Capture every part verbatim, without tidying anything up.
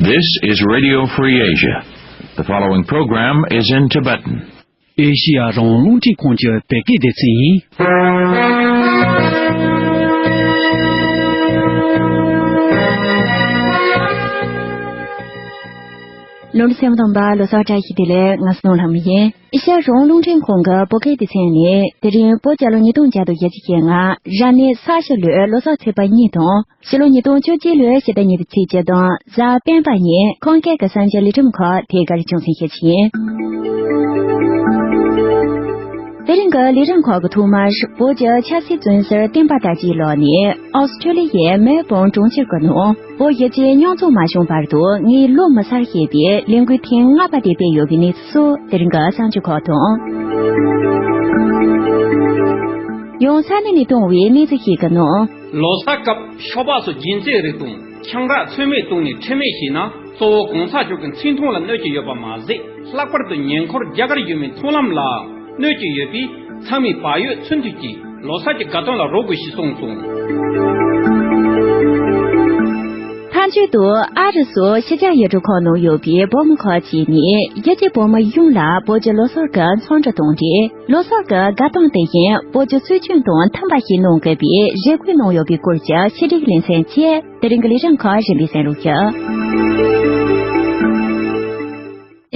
This is Radio Free Asia. The following program is in Tibetan. ཨེ་ཤི་ཡ་རང་དབང་རླུང་འཕྲིན་ཁང་གི་བོད་སྐད་སྡེ་ཚན་ཡིན། ལོ་གསར་སེམས་དང་པ་ལོ་གསར་བཀྲ་ཤིས་བདེ་ལེགས། ང་སྣང་ལྷ་མོ་ཡིན། ཨེ་ཤ་ཡ་རང་དབང་རླུང་འཕྲིན་ཁང་གི་བོད་སྐད་སྡེ་ཚན་ནས་དེ་རིང་བོད་རྒྱལ་ལོ་ཉིས་སྟོང་བརྒྱ་དང་བཞི་བཅུ་ཞེ་ལྔ་རབ་གནས་ས་བྱི་ལོའི་ལོ་གསར་ཚེས་པ་གཉིས་དང་། ཕྱི་ལོ་ཉིས་སྟོང་བཅོ་བརྒྱད་ལོའི་ཕྱི་ཟླ་ཉི་ཤུ་རྩ་གཅིག་དང་གཟའ་སྤེན་པ་ཉིན་ཁམས་སྐད་ཀྱི་གསར་འགྱུར་ལས་རིམ་ཁག་དེ་གར་རྒྱང་སྲིང་ཞུ་རྒྱུ་ཡིན། དེ་རིང་གི་ལས་རིམ་ཁག་གི་ཐོག་མར་བོད་ཀྱི་ཆབ་སྲིད་བཙོན་ཟུར་བསྟན་པ་དར་རྒྱས་ལགས་ནས་ཨོ་སི་ཁྲུ་ལི་ཡའི་མེལ་བོན་གྲོང་ཁྱེར་གྱི་ནང་བོད་གཞིས་བྱེས་མཉམ་འཛོམས་མ་བྱུང་བར་དུ་ངས་ལོ་མི་སར་ཞེས་པའི་ལས་འགུལ་ཐེངས་ལྔ་པ་དེ་སྤེལ་ཡོད་པའི་གནས་ཚུལ་སོགས་དེ་རིང་གི་གསར་འགྱུར་ཁག་དང་། ཡང་ས་གནས་ནས་བཏང་བའི་གནས་ཚུལ་ཞིག་གི་ནང་། ལོ་གསར་སྐབས་ཤོག་སྦག་སོགས་རྒྱུན་རྩིས་རིགས་དང་ཆང་རག་ཚོད་མེད་བཏུངས་ནས་ཁྲེལ་མེད་བྱས་ན་གཙོ་བོ་གོང་ས་མཆོག་གི་མཚན་མཐོང་ལ་གནོད་ཀྱི་ཡོད་པ་མ་ཟད། ལྷག་པར་དུ་ཉེ་འཁོར་རྒྱ་གར་ཡུལ་མིའི་མཐོང་ལམ་ལ་གནོད་ཀྱི་ཡོད་པས། ཚང་མས་བག་ཡོད་ཚུལ་མཐུན་གྱིས་ལོ་གསར་གྱི་དགའ་སྟོན་ལ་རོལ་དགོས་ཞེས་གསུངས་སོང་། མཐའ་མཇུག་ཏུ་ཨ་རི་སོགས་ཕྱི་རྒྱལ་ཡུལ་གྲུ་ཁག་ནང་ཡོད་པའི་བོད་མི་ཁག་ཅིག་ནས་རྒྱལ་སྤྱིའི་བོད་མི་ཡོངས་ལ་བོད་ཀྱི་ལོ་གསར་གྱི་འཚམས་འདྲི་དང་འབྲེལ། ལོ་གསར་གྱི་དགའ་སྟོན་དེ་བཞིན་བོད་ཀྱི་སྲོལ་རྒྱུན་དང་མཐུན་པ་ཞིག་གནང་དགོས་པའི་རེ་སྐུལ་གནང་ཡོད་པའི་སྐོར་གྱི་ཕྱི་དྲིལ་ལེ་ཚན་བཅས་དེ་རིང་གི་ལས་རིམ་ཁག་གཞན་པའི་གསན་རོགས་ཞུ།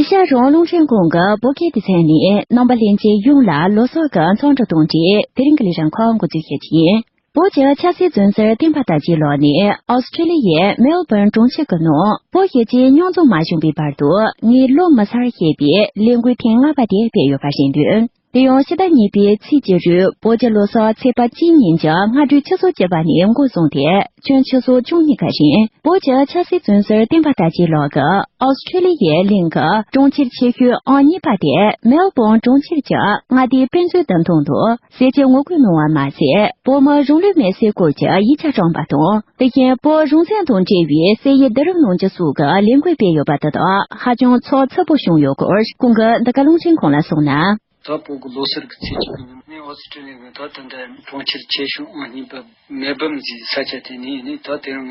ཨེ་ཤ་ཡ་རང་དབང་རླུང་འཕྲིན་ཁང་གི་བོད་སྐད་སྡེ་ཚན་ནས་རྣམ་པ་ལྷན་རྒྱས་ཡོངས་ལ་ལོ་གསར་གྱི་འཚམས་འདྲི་དང་འབྲེལ་དེ་རིང་གི་ལས་རིམ་ཁག་འགོ་འཛུགས་བྱེད་ཀྱི་ཡིན། བོད་ཀྱི་ཆབ་སྲིད་བཙོན་ཟུར་བསྟན་པ་དར་རྒྱས་ལགས་ནས་ཨོ་སི་ཁྲུ་ལི་ཡའི་མེལ་བོན་གྲོང་ཁྱེར་གྱི་ནང་བོད་གཞིས་བྱེས་མཉམ་འཛོམས་མ་བྱུང་བའི་བར་དུ་ངས་ལོ་མི་སར་ཞེས་པའི་ལས་འགུལ་ཐེངས་ལྔ་པ་དེ་སྤེལ་ཡོད་པ་ཞིག་འདུག་དེ་ཡང་ཕྱི་ཟླ་གཉིས་པའི་ཚེས་བཅུ་དྲུག་བོད་ཀྱི་ལོ་གསར་ཚེས་པ་གཅིག་ཉིན་གྱི་སྔ་དྲོའི་ཆུ་ཚོད་བཅུ་པ་ནས་འགོ་བཟུང་སྟེ་ཁྱོན་ཆུ་ཚོད་བཅུ་གཉིས་ཀ་རིང་བོད་ཀྱི་ཆབ་སྲིད་བཙོན་ཟུར་བསྟན་པ་དར་རྒྱས་ལགས་ཀྱིས་ཨོ་སི་ཁྲུ་ལི་ཡའི་གླིང་གི་གྲོང་ཁྱེར་ཆེ་ཤོས་ཨང་གཉིས་པ་དེ་མེལ་བོན་གྲོང་ཁྱེར་གྱི་མངའ་སྡེའི་དཔེ་མཛོད་བདམས་ཐོན་དུ་ཟས་བཅད་ངོ་རྒོལ་གནང་བ་མ་ཟད། བོད་མི་རང་ལུས་མེར་སྲེག་སྐོར་གྱི་ཡིག་ཆ་བཀྲམ་པ་དང་། དེ་བཞིན་བོད་རང་བཙན་དང་འབྲེལ་བའི་གསལ་ཡིག་བསྡུ་རུབ་གནང་རྒྱུ་སོགས་ཀྱི་ལས་འགུལ་སྤེལ་ཡོད་པ་དེ་དག་ཧ་ཅང་ཚགས་ཚུད་པོ་བྱུང་ཡོད་སྐོར་ཁོང་གིས་འདི་ག་རླུང་འཕྲིན་ཁང་ལ་གསུངས་ན། ད་བོད་ཀྱི་ལོ་གསར་གྱི་ཚེས་གཅིག་གི་ཉིན་ནས་ཨོ་སི་ཀྲི་ལི་ཡ་གི་ད་ད་ལྟ་གྲོང་ཁྱེར་ཆེ་ཤོས་ཨང་གཉིས་པ་མེལ་བོན་ཟེར་ས་ཆ་དེ་ནས་ནི་ད་དེ་རིང་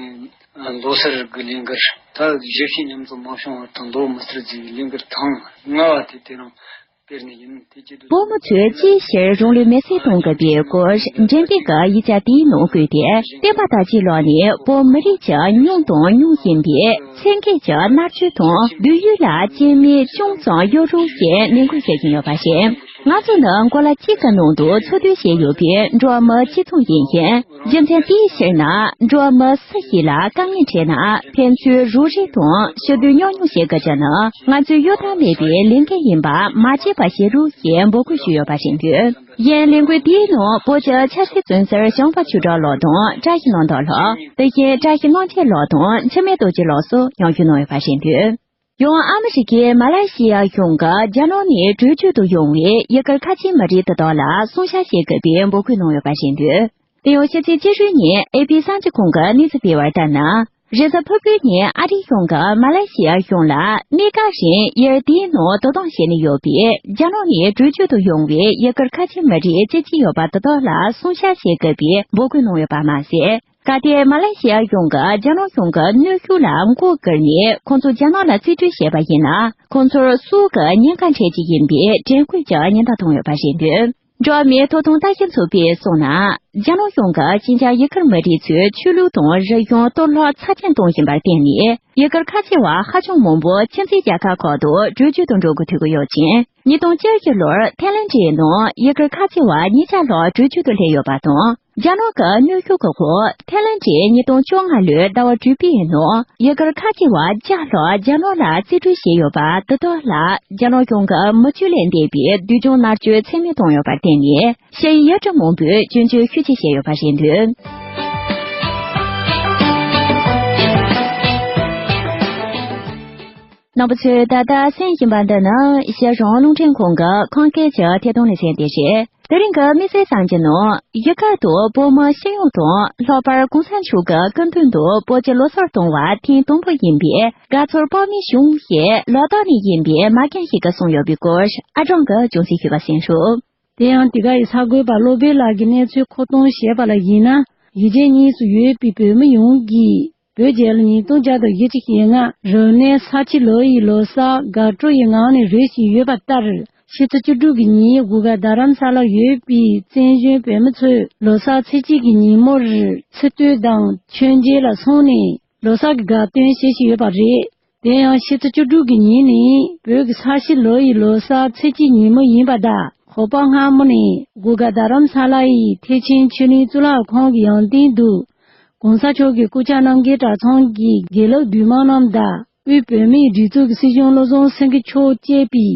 ངས་ལོ་གསར་གྱི་ལས་འགུལ་ད་གཞིས་བྱེས་མཉམ་འཛོམས་མ་བྱུང་བར་དུ་ལོ་མི་སར་ཟེར་བའི་ལས་འགུལ་ཐེངས་ལྔ་བ་དེ་དེ་རིང་སྤེལ་ནི་ཡིན། དེ་བྱེད་དུས་བོད་མི་ཚོས་ཅིའི་ཕྱིར་རང་ལུས་མེར་སྲེག་གཏོང་དགོས་པའི་སྐོར་འགྲེམས་སྤེལ་གྱི་ཡིག་ཆ་དེའི་ནང་བཀོད་དེ། བསྟན་པ་དར་རྒྱས་ལགས་ནས་བོད་མི་རིགས་ཀྱི་མྱོང་དང་མྱོང་བཞིན་པའི་ཚད་བརྒལ་གྱི་མནར་གཅོད་དང་བསྡུས་ཡུལ་ལ་སྐྱེ་དམན་ཅུང་ཙམ་ཡོད་རུང་ཞེས་ནན་སྐུལ་བྱེད་བཞིན་ཡོད་པ་རེད། ང་ཚོ་ནི་གོ་ལ་གཅིག་གི་ནང་དུ་འཚོ་སྡོད་བྱས་ཡོད་པའི་འགྲོ་བ་མི་གཅིག་མཚུངས་ཡིན་ཞིང་། རྒྱུ་མཚན་དེའི་ཕྱིར་ན་འགྲོ་བ་མི་སུ་ཞིག་ལ་དཀའ་ངལ་འཕྲད་ན་ཕན་ཚུན་རོགས་རེས་དང་ཞི་བདེ་མཉམ་མྱོང་བྱེད་དགོས་རྒྱུ་ནི་ང་ཚོའི་གཡོལ་ཐབས་མེད་པའི་ལས་འགན་ཡིན་པ་མ་བརྗེད་པ་བྱེད་རོགས་ཞེས་འབོད་སྐུལ་ཞུས་ཡོད་པ་རེད་འདུག་གཞན་ལས་འགུལ་དེའི་ནང་བོད་ཀྱི་ཆབ་སྲིད་བཙོན་ཟུར་བྱམས་པ་ཆོས་གྲགས་ལགས་དང་བཀྲ་ཤིས་ལྷ་མོ་ལགས། དེ་བཞིན་བཀྲ་ཤིས་གླང་ཆེན་ལགས་དང་འཆི་མེད་རྡོ་རྗེ་ལགས་སོགས་ཡང་ཞུ་གནང་ཡོད་པ་རེད་འདུག་ཡང་ཨ་མི་རི་ཀའི་མ་ལེ་ཤི་ཡ་གཞུང་གིས་རྒྱ་ནག་ནས་བྲོས་བྱོལ་དུ་ཡོང་བའི་ཡུ་གུར་ཁ་ཆེ་མི་རིགས་དེ་དག་ལ་སྲུང་བྱ་བྱེད་དགོས་པའི་འབོད་སྐུལ་གནང་ཡོད་པ་རེད་འདུག་དེ་ཡང་ཕྱི་ཚེས་བཅུ་དྲུག་ཉིན་ཨེ་པི་གསར་འགྱུར་ཁང་གིས་གནས་ཚུལ་སྤེལ་བར་ལྟར་ན། རེས་གཟའ་ཕུར་བུའི་ཉིན་ཨ་རིའི་གཞུང་གིས་མ་ལེ་ཤི་ཡ་གཞུང་ལ་གནས་སྐབས་རིང་ཡུལ་དེའི་ནང་དོ་དམ་བྱས་ནས་ཡོད་པའི་རྒྱ་ནག་ནས་བྲོས་བྱོལ་དུ་ཡོང་བའི་ཡུ་གུར་ཁ་ཆེ་མི་རིགས་ཅི་ཅི་ཡོད་པ་དེ་དག་ལ་སྲུང་བྱ་བྱེད་དགོས་པའི་འབོད་སྐུལ་གནང་ཡོད་པ་མ་ཟད། གལ་ཏེ་མ་ལེ་ཤི་ཡ་གཞུང་གིས་རྒྱ་ནག་གཞུང་གི་གནོན་ཤུགས་ལ་མགོ་སྒུར་ནས་ཁོང་ཚོ་རྒྱ་ནག་ལ་རྩིས་སྤྲོད་བྱས་པ་ཡིན་ན། ཁོང་ཚོར་སྲོག་གི་ཉེན་ཁ་འཕྲད་ཀྱི་ཡིན་པའི་དྲན་སྐུལ་གྱི་ཉེན་བརྡ་བཏང་ཡོད་པ་རེད་འདུག་འགྲོ་བ་མིའི་ཐོབ་ཐང་ལྟ་ཞིབ་ཚོགས་པས་གསུངས་ན། རྒྱ་ནག་གཞུང་གིས་ཤིན་ཅང་ཡུ་གུར་མི་རིགས་ཚོའི་ཆོས་ལུགས་དང་རིག་གཞུང་གཏོར་བརླག་ཚབས་ཆེན་གཏོང་བཞིན་པར་བརྟེན་ནས། ཡུ་གུར་ཁ་ཆེ་བ་ཧ་ཅང་མང་པོ་ཁྱིམ་མཚེས་རྒྱལ་ཁབ་ཁག་ཏུ་བྲོས་བྱོལ་དུ་འགྲོ་དགོས་ཐུག་གི་ཡོད་ཅིང་། ཉིས་སྟོང་བཅུ་བཞི་ལོར་ཐའི་ལན་ཌིའི་ནང་ཡུ་གུར་ཁ་ཆེ་བ་ཉིས་བརྒྱ་ལྷག་བྲོས་བྱོལ་དུ་སླེབས་ཡོད་པ་དང་། རྒྱ་ནག་གི་གནོན་ཤུགས་ཀྱི་འོག་ཐའི་ལན་ཌིས་ཉིས་སྟོང་བཅོ་ལྔ་ལོའི་ཟླ་བ་དྲུག་པའི་ནང་ཡུ་གུར་ཁ་ཆེ་བ་བརྒྱ་ལྷག་རྒྱ་ནག་ལ་རྩིས་སྤྲོད་བྱས་ཡོད་པ་དེ་དག་ལ་རྒྱ་ནག་གཞུང་གིས་མི་ཆོས་ལས་འདས་པའི་སྡུག་སྦྱོང་མནར་གཅོད་ཚད་མེད་བཏང་ཡོད་པར་བརྟེན་ནས་ཤེས་ཡོན་ཡུལ་གྲུ་མང་པོས་སྐྱོན་བརྗོད་ཤུགས་ཆེ་བྱས་ཡོད་པ་རེད་འདུག་རྣམ་པ་ཚོས་ད་ལྟ་གསན་བཞིན་པ་འདི་ནི་ཨེ་ཤ་ཡ་རང་དབང་རླུང་འཕྲིན་ཁང་གི་ཁམས་སྐད་ཀྱི་ཐད་གཏོང་ལེ་ཚན་དེ་རེད། དེ་རིང་གི་དམིགས་བསལ་གསར་འགྱུར་ནང་ཡུལ་ཁག་ཏུ་བོད་མི་སྤྱི་ཡོངས་དང་ལྷག་པར་གོང་ས་མཆོག་གི་སྐུ་མདུན་དུ་བོད་ཀྱི་ལོ་གསར་གཏོང་བ་ཐེངས་དང་པོ་ཡིན་པའི་དགའ་ཚོར་དཔག་མེད་བྱུང་ཞེས་ལ་དྭགས་ནས་ཡིན་པའི་མ་རྒན་ཞིག་གིས་གསུངས་ཡོད་པའི་སྐོར་ཨ་ཀྲང་གིས་རྒྱང་སྲིང་ཞུས་པ་གསན་ཞུ། དེ་ཡང་དེ་ག་ཡི་གསར་འགོད་པ་བློ་བྷེ་ལགས་ཀྱིས་གནས་ཚུལ་མཁོ་གཏོང་བྱས་པ་ལ་གཞིགས་ན། གཞིས་བྱེས་གཉིས་སུ་ཡོད་པའི་བོད་མི་ཡོངས་ཀྱིས་ བོད་རྒྱལ་ལོ་ཉིས་སྟོང་བརྒྱ་དང་བཞི་བཅུ་ཞེ་ལྔ་རབ་གནས་ས་བྱི་ལོ་ཡི་ལོ་གསར་དགའ་སྤྲོ་ཡི་ངང་ནས་རོལ་བཞིན་ཡོད་པ་ལྟར། ཕྱི་ཚེས་བཅུ་དྲུག་གི་ཉིན་གུར་དཀར་རྡ་རམ་ས་ལར་ཡོད་པའི་བཙན་བྱོལ་བོད་མི་ཚོས་ལོ་གསར་ཚེས་གཅིག་གི་ཉིན་མོར་ཚེས་སྟོད་དང་མཆོད་མཇལ་ལ་སོང་ནས་ལོ་གསར་གྱི་དགའ་སྟོན་བྱེད་བཞིན་ཡོད་པ་རེད། དེ་ཡང་ཕྱི་ཚེས་བཅུ་དྲུག་གི་ཉིན་ནི་བོད་ཀྱི་ས་བྱི་ལོ་ཡི་ལོ་གསར་ཚེས་གཅིག་ཉིན་མོ་ཡིན་པ་དང་། ཁོ་པ་སྔ་མོ་ནས་གུར་དཀར་རྡ་རམ་ས་ལ་ཡི་ཐེག་ཆེན་ཆོས་གླིང་གཙུག་ལག་ཁང་གི་ཡང་སྟེང་དུ་གོང་ས་མཆོག་གི་སྐུ་ཕྱྭ་རྣམ་རྒྱལ་གྲྭ་ཚང་གི་དགེ་ལུགས་འདུས་མང་རྣམས་དང་། དབུས་བོད་མིའི་སྒྲིག་འཛུགས་ཀྱི་སྲིད་སྐྱོང་བློ་བཟང་སེང་གེ་མཆོག་བཅས་པའི་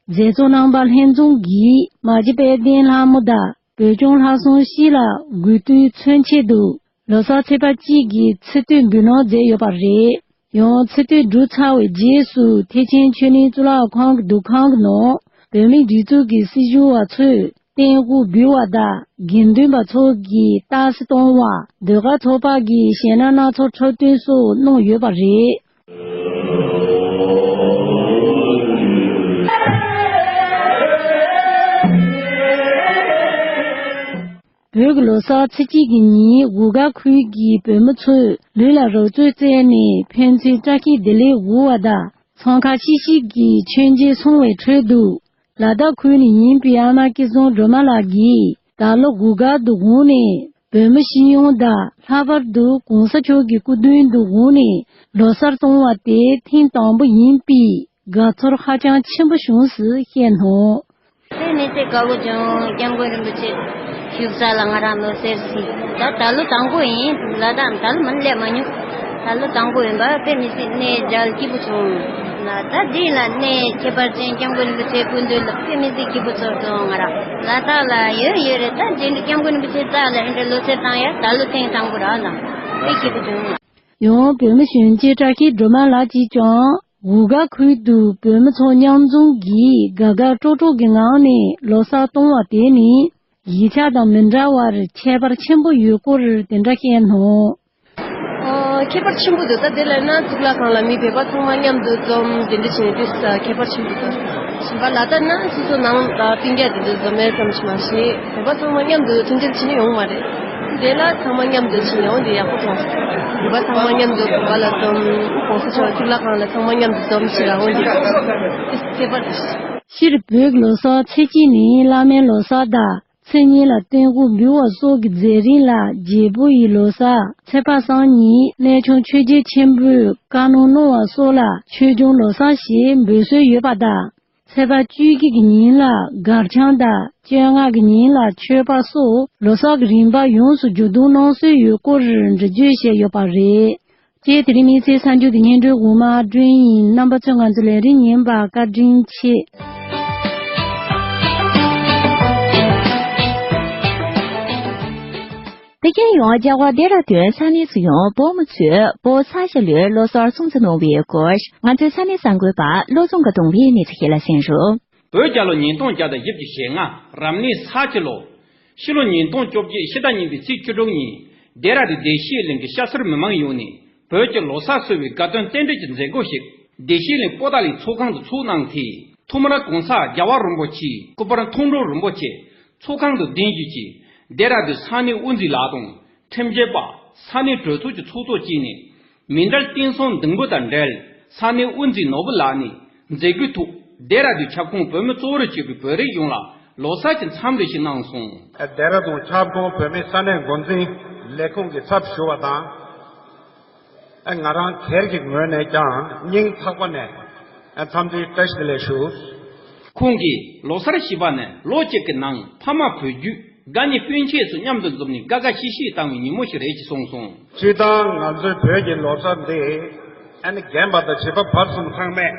མཛད་གཙོ་རྣམ་པ་ལྷན་འཛོམས་ཀྱིས་མ་གཅིག་དཔལ་ལྡན་ལྷ་མོ་དང་བོད་སྐྱོང་ལྷ་སྲུང་བཞི་ལ་གུས་བཏུད་མཚོན་ཆེད་དུ། ལོ་གསར་ཚེས་པ་གཅིག་གི་ཚེས་སྟོད་འབུལ་གནང་མཛད་ཡོད་པ་རེད། ཡང་ཚེས་སྟོད་གྲུབ་ཚར་བའི་རྗེས་སུ་ཐེག་ཆེན་ཆོས་གླིང་གཙུག་ལག་ཁང་གི་འདུ་ཁང་གི་ནང་བོད་མིའི་སྒྲིག་འཛུགས་ཀྱི་སྲིད་གཞུང་བ་ཚོས་རྟེན་དབུ་འབུལ་བ་དང་། དགེ་འདུན་པ་ཚོ་གིས་རྟགས་གསོལ་གཏོང་བ། ཟློས་གར་ཚོགས་པ་གིས་གཞས་སྣ་སྣ་ཚོགས་འཁྲབ་སྟོན་སོགས་གནང་ཡོད་པ་རེད། བོད་ཀྱི་ལོ་གསར་ཚེས་གཅིག་གི་ཉིན་གུར་དཀར་ཁུལ་གྱི་བོད་མི་ཚོས་ལུས་ལ་རོལ་རྩེད་རྩེས་ནས་ཕན་ཚུན་བཀྲ་ཤིས་བདེ་ལེགས་འབུལ་བ་དང་། འཚང་ཁ་ཤིག་ཤིག་གིས་མཆོད་མཇལ་སོང་བའི་ཁྲོད་དུ། ལ་དྭགས་ཁུལ་ནས་ཡིན་པའི་ཨ་མ་སྐལ་བཟང་སྒྲོལ་མ་ལགས་ཀྱིས་ད་ལོ་གུར་དཀར་དུ་འོངས་ནས་བོད་མི་སྤྱི་ཡོངས་དང་། ལྷག་པར་དུ་གོང་ས་མཆོག་གི་སྐུ་མདུན་དུ་འོངས་ནས་ལོ་གསར་གཏོང་བ་དེ་ཐེངས་དང་པོ་ཡིན་པས། དགའ་ཚོར་ཧ་ཅང་ཆེན་པོ་བྱུང་ཟེར་བཤད་གནང་། དཔེ་མི་སྲིད་དགའ་པོ་བྱུང་། སྐྱབས་མགོན་རིན་པོ་ཆེ་བཞུགས་ས་ལ་ང་རང་ལོ་གསར་ཟིན། ད་ད་ལོ་དང་པོ་ཡིན། ལ་དྭགས་ད་ལོ་མ་སླེབས་མ་མྱོང་། ད་ལོ་དང་པོ་ཡིན་པ་དཔེ་མི་སྲིད་གནས་མཇལ་སྐྱིད་པོ་བྱུང་། ལ་ད་འདི་ལ་གནས་ཁྱད་པར་ཅན་སྐྱབས་མགོན་རིན་པོ་ཆེ་སྐུ་མདུན་ལ་དཔེ་མི་སྲིད་སྐྱིད་པོ་ཚོར་སོང་། ང་རང་ལ་དྭགས་ལ་ཡོད་ཡོད་རེད། ད་འདི་འདྲ་སྐྱབས་མགོན་རིན་པོ་ཆེ་རྩ་ལ་འདི་འདྲ་ལོ་གསར་བཏང་ཡ་ད་ལོ་ཐེངས་དང་པོ་རང་དང་དཔེ་སྐྱིད་པོ་བྱུང་། ཡང་བོད་མི་གཞོན་སྐྱེས་བཀྲ་ཤིས་སྒྲོལ་མ་ལགས་ཀྱིས་ཀྱང་། གུར་དཀར་ཁུལ་དུ་བོད་མི་ཚོ་མཉམ་འཛོམས་ཀྱིས་དགའ་དགའ་སྤྲོ་སྤྲོ་གི་ངང་ནས་ལོ་གསར་གཏོང་བ་དེ་ནི་གཞིས་ཆགས་དང་མི་འདྲ་བར་ཁྱད་པར་ཆེན་པོ་ཡོད་སྐོར་དེ་འདྲ་བཤད་གནང་། ཨོ། ཁྱད་པར་ཆེན་པོ་འདུག་ད་དེ་ལ་ན་གཙུག་ལག་ཁང་ལ་མི་བོད་པ་ཚང་མ་མཉམ་དུ་འཛོམས་དེ་འདྲ་བྱས་ནས་དེ་ཁྱད་པར་ཆེན་པོ་འདུག་གཞན་པ་ལ་ད་ན་སོ་སོ་ནང་ལ་སྤུན་ཀྱག་དེ་འདྲ་འཛོམས་ཡས་ཙམ་ཞིག་མ་ཤེས། བོད་པ་ཚང་མ་མཉམ་དུ་མཐུན་སྒྲིལ་བྱས་ནས་ཡོང་མ་རེད། དེ་ལ་ཚང་མ་མཉམ་དུ་ཕྱིན་ཡོང་དེ་ཡག་པོ་མཐོང་། བོད་པ་ཚང་མ་མཉམ་དུ་གུར་དཀར་ལ་འཛོམས། གོང་ས་མཆོག་གཙུག་ལག་ཁང་ལ་ཚང་མ་མཉམ་དུ་འཛོམས་ཕྱིན་ཡོང་དེ་ཁྱད་པར་རེད། སྤྱིར་བོད་ཀྱི་ལོ་གསར་ཚེས་གཅིག་ནི་བླ་མའི་ལོ་གསར་དང་། ཚེས་གཉིས་ལ་རྟེན་དབུ་འབུལ་བ་སོགས་ཀྱི་མཛད་རིམ་ལ་རྒྱལ་པོ་ཡི་ལོ་གསར། ཚེས་པ་སང་ཉིན་གནས་ཆུང་ཆོས་རྗེ་ཆེན་པོས་བཀའ་གནང་གནང་བ་སོགས་ལ་ཆོས་སྐྱོང་ལོ་གསར་ཞེས་འབོད་སྲོལ་ཡོད་པ་དང་། ཚེས་པ་བཅུ་དགུ་གི་ཉིན་ལ་སྒར་ཆང་དང་། བཅོ་ལྔ་གི་ཉིན་ལ་མཆོད་པ་སོགས་ལོ་གསར་གྱི་རིམ་པ་ཡོངས་སུ་མཇུག་བསྡོམས་གནང་སྲོལ་ཡོད་སྐོར་འགྲེལ་བརྗོད་བྱས་ཡོད་པ་རེད། ཅེས་དེ་རིང་མི་ཚེའི་གསར་འགྱུར་གྱི་སྙན་སྒྲོན་འོག་མ་སྒྲོན་ཡིན། རྣམ་པ་ཚོས་ང་ཚོའི་ལས་རིམ་ཉན་པར་བཀའ་དྲིན་ཆེ། དེ་རིང་ཡང་རྒྱ་གར་ལྡེ་ར་ལྡུན་ས་གནས་སུ་ཡང་བོད་མི་ཚོས་བོད་ས་གཞི་ལུས་ལོ་གསར་སྲུང་བརྩི་གནང་བའི་སྐོར་ང་ཚོའི་ས་གནས་གསར་འགོད་པ་བློ་བཟང་དགའ་གདོང་པས་གནས་ཚུལ་ཞིག་ལ་གསན་རོགས། བོད་རྒྱལ་ལོ་ཉིས་སྟོང་བརྒྱ་དང་བཞི་བཅུ་ཞེ་ལྔ་རབ་གནས་ས་བྱི་ལོ། ཕྱི་ལོ་ཉིས་སྟོང་བཅོ་བརྒྱད་ཕྱི་ཟླ་གཉིས་པའི་ཚེས་བཅུ་དྲུག་ཉིན་ལྡེ་ར་ལྡུན་བདེ་སྐྱིད་གླིང་གི་སྐྱ་སེར་མི་མང་ཡོངས་ནས་བོད་ཀྱི་ལོ་གསར་གསོལ་བའི་དགའ་སྟོན་རྟེན་འབྲེལ་གྱི་མཛད་སྒོ་ཞིག་བདེ་སྐྱིད་གླིང་པོ་ཏཱ་ལའི་ཚོགས་ཁང་དུ་ཚོགས་གནང་སྟེ། ཐོག་མར་༸གོང་ས་༸རྒྱལ་བ་རིན་པོ་ཆེའི་སྐུ་པར་མཐོང་གྲོལ་རིན་པོ་ཆེ་ཚོགས་ཁང་དུ་གདན་ཞུས་ཀྱིས་ལྡེ་ར་ལྡུན་ས་གནས་དབུ་འཛིན་ལགས་དང་ཁྲིམས་ཞིབ་པ། ས་གནས་གྲོས་ཚོགས་ཀྱི་ཚོགས་གཙོ་བཅས་ནས་མཎྜལ་རྟེན་གསུམ་བདུན་པོ་དང་འབྲེལ་ས་གནས་དབུ་འཛིན་ནོར་བུ་ལགས་ནས་མཛད་སྒོའི་ཐོག་ལྡེ་ར་ལྡུན་ཁྱབ་ཁོངས་བོད་མི་གཙོ་བོར་གྱུར་པའི་བོད་རིགས་ཡོངས་ལ་ལོ་གསར་གྱི་འཚམས་འདྲི་ཞིག་གནང་སོང་། ལྡེ་ར་ལྡུན་ཁྱབ་ཁོངས་བོད་མིའི་ས་གནས་འགོ་འཛིན་ལས་ཁུངས་ཀྱི་ཚབ་ཞུ་བ་དང་། ང་རང་སྒེར་གྱི་ངོས་ནས་ཀྱང་སྙིང་ཐག་པ་ནས་འཚམས་འདྲིའི་བཀྲ་ཤིས་བདེ་ལེགས་ཞུ། ཁོང་གིས་ལོ་གསར་ཞེས་པ་ནི་ལོ་གཅིག་གི་ནང་ཕ་མ་བུ་བརྒྱུད་དགའ་ཉེ་སྤུན་མཆེད་སོགས་མཉམ་དུ་འཛོམས་ནས་དགའ་དགའ་ཞིག་ཞིག་བཏང་བའི་ཉིན་མོ་ཞིག་རེད་ཅེས་གསུངས་སོང་། སྤྱིར་བཏང་ང་ཚོའི་བོད་ཀྱི་ལོ་གསར་འདི་ཨ་ནི་རྒན་པ་དང་བྱིས་པ་བར་གསུམ་ཚང་མས་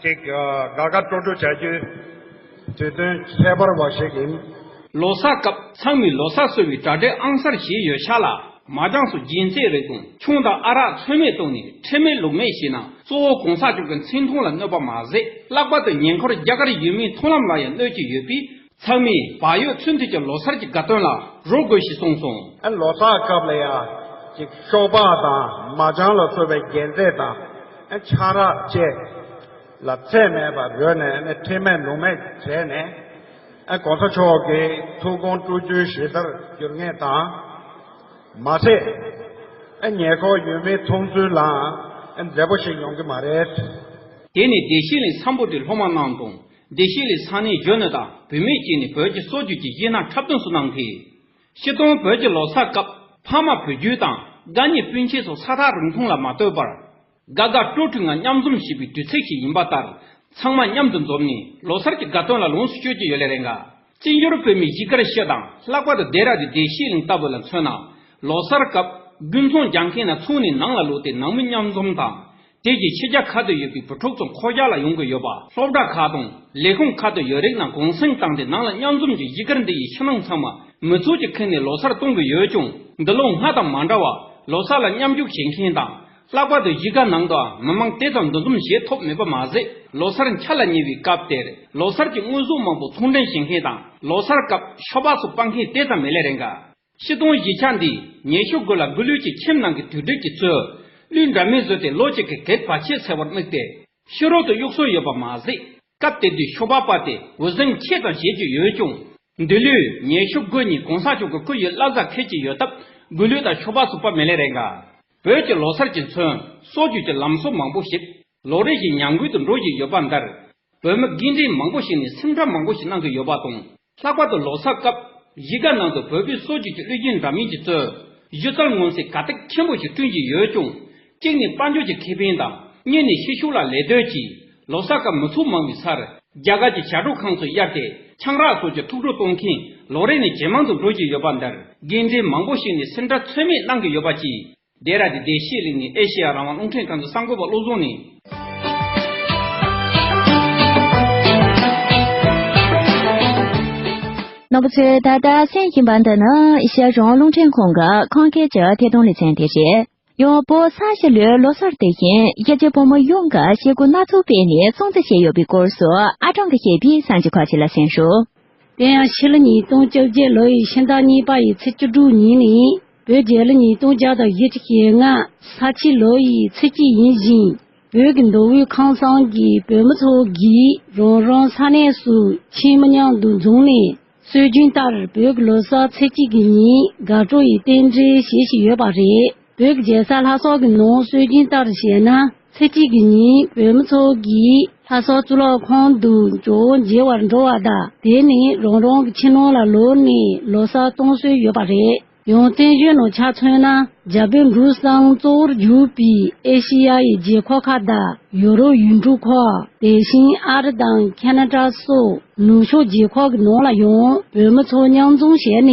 ཅིག་དགའ་དགའ་སྤྲོ་སྤྲོ་བྱ་རྒྱུའི་དུས་སྟོན་ཁྱད་པར་བ་ཞིག་ཡིན། ལོ་གསར་སྐབས་ཚང་མས་ལོ་གསར་གསོལ་བའི་གྲ་སྒྲིག་ཨང་གསར་བྱས་ཡོད་ཤག་ལ། མ་ཅང་སོགས་རྒྱུན་རྩེད་རིགས་དང་ཆང་དང་ཨ་རག་ཚོད་མེད་བཏུང་ནས་ཁྲེལ་མེད་ལུག་མེད་བྱས་ན་གཙོ་བོ་གོང་ས་མཆོག་གི་མཚན་མཐོང་ལ་གནོད་པ་མ་ཟད། ལྷག་པར་དུ་ཉེ་འཁོར་རྒྱ་གར་ཡུལ་མིའི་མཐོང་ལམ་ལ་ཡང་གནོད་ཀྱི་ཡོད་པས། ཚང་མས་བག་ཡོད་ཚུལ་མཐུན་གྱི་ལོ་གསར་གྱི་དགའ་སྟོན་ལ་རོལ་དགོས་ཞེས་གསུངས་སོང་། ལོ་གསར་སྐབས་ལ་ཡང་ཅིག་ཤོག་སྦག་དང་མ་ཅང་ལ་སོགས་པའི་རྒྱུན་རྩེད་དང་ཆང་རག་བཅས་ལ་ཚད་མེད་པར་རོལ་ནས་ཁྲེལ་མེད་ལུག་མེད་བྱས་ནས་གོང་ས་མཆོག་གི་ཐུགས་དགོངས་སྤྲོ་རྒྱུའི་གཞི་རྩར་འགྱུར་ངེས་དང་། མ་ཚད། ཨ་ཉེ་འཁོར་ཡོད་མེད་མཐོང་ཚུལ་ལའང་ཨ་མཛེས་པོ་ཞིག་ཡོང་གི་མ་རེད། དེ་ནི་བདེ་སྐྱིད་གླིང་སམ་བྷོ་ཊའི་སློབ་མ་རྣམས་དང་བདེ་སྐྱིད་གླིང་ས་གནས་གཞོན་ནུ་དང་བུད་མེད་བཅས་ནས་བོད་ཀྱི་སྲོལ་རྒྱུན་གྱི་གཞས་སྣ་འཁྲབ་སྟོན་སོགས་གནང་གིས། སྤྱིར་བཏང་བོད་ཀྱི་ལོ་གསར་སྐབས་ཕ་མ་བུ་རྒྱུད་དང་དགའ་ཉེ་སྤུན་མཆེད་སོགས་ས་ཐག་རིང་ཐུང་ལ་མ་ལྟོས་པར། དགའ་དགའ་སྤྲོ་སྤྲོ་ངང་མཉམ་འཛོམས་བྱེད་པའི་དུས་ཚིགས་ཤིག་ཡིན་པ་ལྟར། ཚང་མ་མཉམ་དུ་འཛོམས་ནས་ལོ་གསར་གྱི་དགའ་སྟོན་ལ་ལོངས་སུ་སྤྱོད་ཀྱི་ཡོད་ལེ་རེད་འགའ། བཙན་བྱོལ་བོད་མིའི་གཞིས་སྒར་ཤོད་དང་ལྷག་པར་དུ་ལྡེ་ར་ལྡུན་བདེ་སྐྱིད་གླིང་ལྟ་བུ་ལ་མཚོན་ན། ལོ་གསར་སྐབས་དགུན་ཚོང་རྒྱག་མཁན་རྣམས་ཚོང་ནས་ནང་ལ་ལོག་སྟེ་ནང་མི་མཉམ་འཛོམས་དང་། དེ་རྗེས་ཕྱི་རྒྱལ་ཁག་ཏུ་ཡོད་པའི་བུ་ཕྲུག་ཚོ་འཁོར་རྒྱག་ལ་ཡོང་གི་ཡོད་པ། སློབ་གྲྭ་ཁག་དང་ལས་ཁུངས་ཁག་ཏུ་ཡོད་རིགས་རྣམས་གུང་སེང་བཏང་སྟེ་ནང་ལ་མཉམ་འཛོམས་ཀྱིས་གཞིས་སྒར་འདི་ཡི་ཕྱི་ནང་ཚང་མ་མི་ཚོགས་ཀྱིས་ཁེངས་ནས་ལོ་གསར་གཏོང་གི་ཡོད་ཀྱང་། འདི་ལོ་སྔ་དང་མ་འདྲ་བར་ལོ་གསར་ལ་མཉམ་ཞུགས་བྱེད་མཁན་དང་། ལྷག་པར་དུ་གཞིས་ཀ་ནང་དུའང་མི་མང་དེ་ཙམ་འདུ་འཛོམས་བྱེད་ཐུབ་མེད་པ་མ་ཟད། ལོ་གསར་འཆར་ལ་ཉེ་བའི་སྐབས་དེར་ལོ་གསར་གྱི་དངོས་ཟོག་མང་པོ་ཚོང་འདྲེན་བྱེད་མཁན་དང་ལོ་གསར་སྐབས་ཤོ་སྦག་སོགས་སྤར་མཁན་དེ་ཙམ་མེད་ལེ་རེད་འགའ། ཕྱི་སྟོན་གཞིས་ཆགས་འདིས་ཉེ་ཤུ་དགུ་ལ་དགུ་ལོའི་གི་ཁྱིམ་ནང་གི་དུས་དྲན་གྱི་ཚོས་གླུ་འདྲ་མིན་བཟོས་ཏེ་ལོ་གཅིག་གི་གད་བར་ཆད་སེལ་བར་དམིགས་ཏེ་ཕྱི་རོལ་དུ་གཡུག་སྲོལ་ཡོད་པ་མ་ཟད། སྐབས་དེ་དུས་ཤོ་སྦག་སྤར་ཏེ་འུར་ཟིང་ཆེ་ཙམ་བྱེད་ཀྱི་ཡོད་ཀྱང་། འདི་ལོའི་ཉེ་ཤུ་དགུ་ཉིན་གོང་ས་མཆོག་གི་སྐུ་ཡི་བླ་གཟའ་འཁེལ་གྱི་ཡོད་སྟབས་དགུ་ལོའི་ད་ཤོ་སྦག་སུ་སྤར་མེད་ལེ་རེད་འགའ། བོད་ཀྱི་ལོ་གསར་གྱི་མཚོན་སྲོལ་རྒྱུན་གྱི་ལམ་སྲོལ་མང་པོ་ཞིག་ལོ་རེ་བཞིན་ཉམས་རྒུད་དུ་འགྲོ་བཞིན་ཡོད་པ་འདིར། བོད་མི་དགེ་འདུན་མང་པོ་ཞིག་ནས་སེམས་ཁྲལ་མང་པོ་ཞིག་གནང་གི་ཡོད་པ་དང་། ལྷག་པར་དུ་ལོ་གསར་སྐབས་གཞིས་ཀ་ནང་དུ་བོད་པའི་སྲོལ་རྒྱུན་གྱི་གླུ་རྒྱུན་འདྲ་མིན་གྱི་གཙོས་གཞི་རྩར་མངོན་གསལ་དགའ་སྟེགས་ཆེན་པོ་ཞིག་བསྐྲུན་གྱི་ཡོད་ཀྱང་། གཅིག་ནས་དཔལ་འབྱོར་གྱི་ཁེ་ཕན་དང་། གཉིས་ནས་ཕྱི་ཕྱོགས་ལ་ལད་ཟློས་ཀྱིས་ལོ་གསར་སྐབས་མི་ཚོགས་མང་བའི་སར་རྒྱ་གར་གྱི་ཞྭ་སྒྲོག་ཁང་སོགས་གཡར་ཏེ་ཆང་རག་སོགས་ཀྱི་ཐུགས་སྤྲོ་གཏོང་མཁན་ལོ་རེ་ནས་ཇེ་མང་དུ་འགྲོ་བཞིན་ཡོད་པ་འདིར་དགེ་འདུན་མང་པོ་ཞིག་ནས་སེམས་ཁྲལ་ཚོད་མེད་གནང་གི་ཡོད་པ་བཅས། ལྡེ་ར་ལྡུན་བདེ་སྐྱིད་གླིང་ནས་ཨེ་ཤེ་ཡ་རང་དབང་རླུང་འཕྲིན་ཁང་གི་གསར་འགོད་པ་བློ་བཟང་ནས། རྣམ་པ་ཚོས་ད་ལྟ་གསན་བཞིན་པ་འདི་ནི་ཨེ་ཤེ་ཡ་རང་དབང་རླུང་འཕྲིན་ཁང་གི་ཁམས་སྐད་ཀྱི་ཐད་གཏོང་ལེ་ཚན་དེ་རེད། ཡང་བོད་ས་གཞི་ལོའི་ལོ་གསར་དེ་བཞིན་གཞིས་བྱེས་བོད་མི་ཡོངས་ཀྱིས་བྱེད་སྒོ་སྣ་ཚོགས་སྤེལ་ནས་སྲུང་བརྩི་བྱས་ཡོད་པའི་སྐོར་སོགས་ཨ་ཀྲང་གིས་བཤད་པའི་གསར་འགྱུར་ཁག་ཅིག་ལ་གསན་ཞུ། དེ་ཡང་ཕྱི་ལོ་ཉིས་སྟོང་བཅོ་བརྒྱད་ལོ་ཡི་ཕྱི་ཟླ་གཉིས་པ་ཡི་ཚེས་བཅུ་དྲུག་ཉིན་ནི་བོད་རྒྱལ་ལོ་ཉིས་སྟོང་བརྒྱ་དང་བཞི་བཅུ་ཞེ་ལྔ་ས་ཁྱི་ལོ་ཡི་ཚེས་གཅིག་ཡིན་ཞིང་། བོད་ཀྱི་མདོ་དབུས་ཁམས་གསུམ་གྱི་བོད་མི་ཚོ་གིས་རང་རང་ས་གནས་སུ་ཁྱིམ་མི་མཉམ་དུ་འཛོམས་ནས། སྲོལ་རྒྱུན་ལྟར་བོད་ཀྱི་ལོ་གསར་ཚེས་གཅིག་གི་ཉིན་དགའ་སྤྲོ་ཡི་རྟེན་འབྲེལ་བྱེད་བཞིན་ཡོད་པ་རེད། བོད་ཀྱི་རྒྱལ་ས་ལྷ་ས་གི་ནང་སྲོལ་རྒྱུན་ལྟར་བྱས་ན། ཚེས་གཅིག་གི་ཉིན་བོད་མི་ཚོ་གིས་ལྷ་ས་གཙུག་ལག་ཁང་དུ་ཇོ་བོ་མཇལ་བར་འགྲོ་བ་དང་། དེ་ནས་རང་རང་གི་ཁྱིམ་ནང་ལ་ལོག་ནས་ལོ་གསར་གཏོང་སྲོལ་ཡོད་པ་རེད། ཡང་བཙན་བྱོལ་ནང་ཆ་མཚོན་ན། རྒྱ་བོད་འབྲུག་གསུམ་གཙོ་བོར་གྱུར་པའི་ཨེ་ཤེ་ཡ་ཡི་རྒྱལ་ཁབ་ཁག་དང་། ཡོ་རོབ་ཡུལ་གྲུ་ཁག་དེ་བཞིན་ཨ་རི་དང་ཁ་ན་ཌ་སོགས་ནུབ་ཕྱོགས་རྒྱལ་ཁབ་ཀྱི་ནང་ལ་ཡང་བོད་མི་ཚོ་མཉམ་འཛོམས་བྱས་ནས་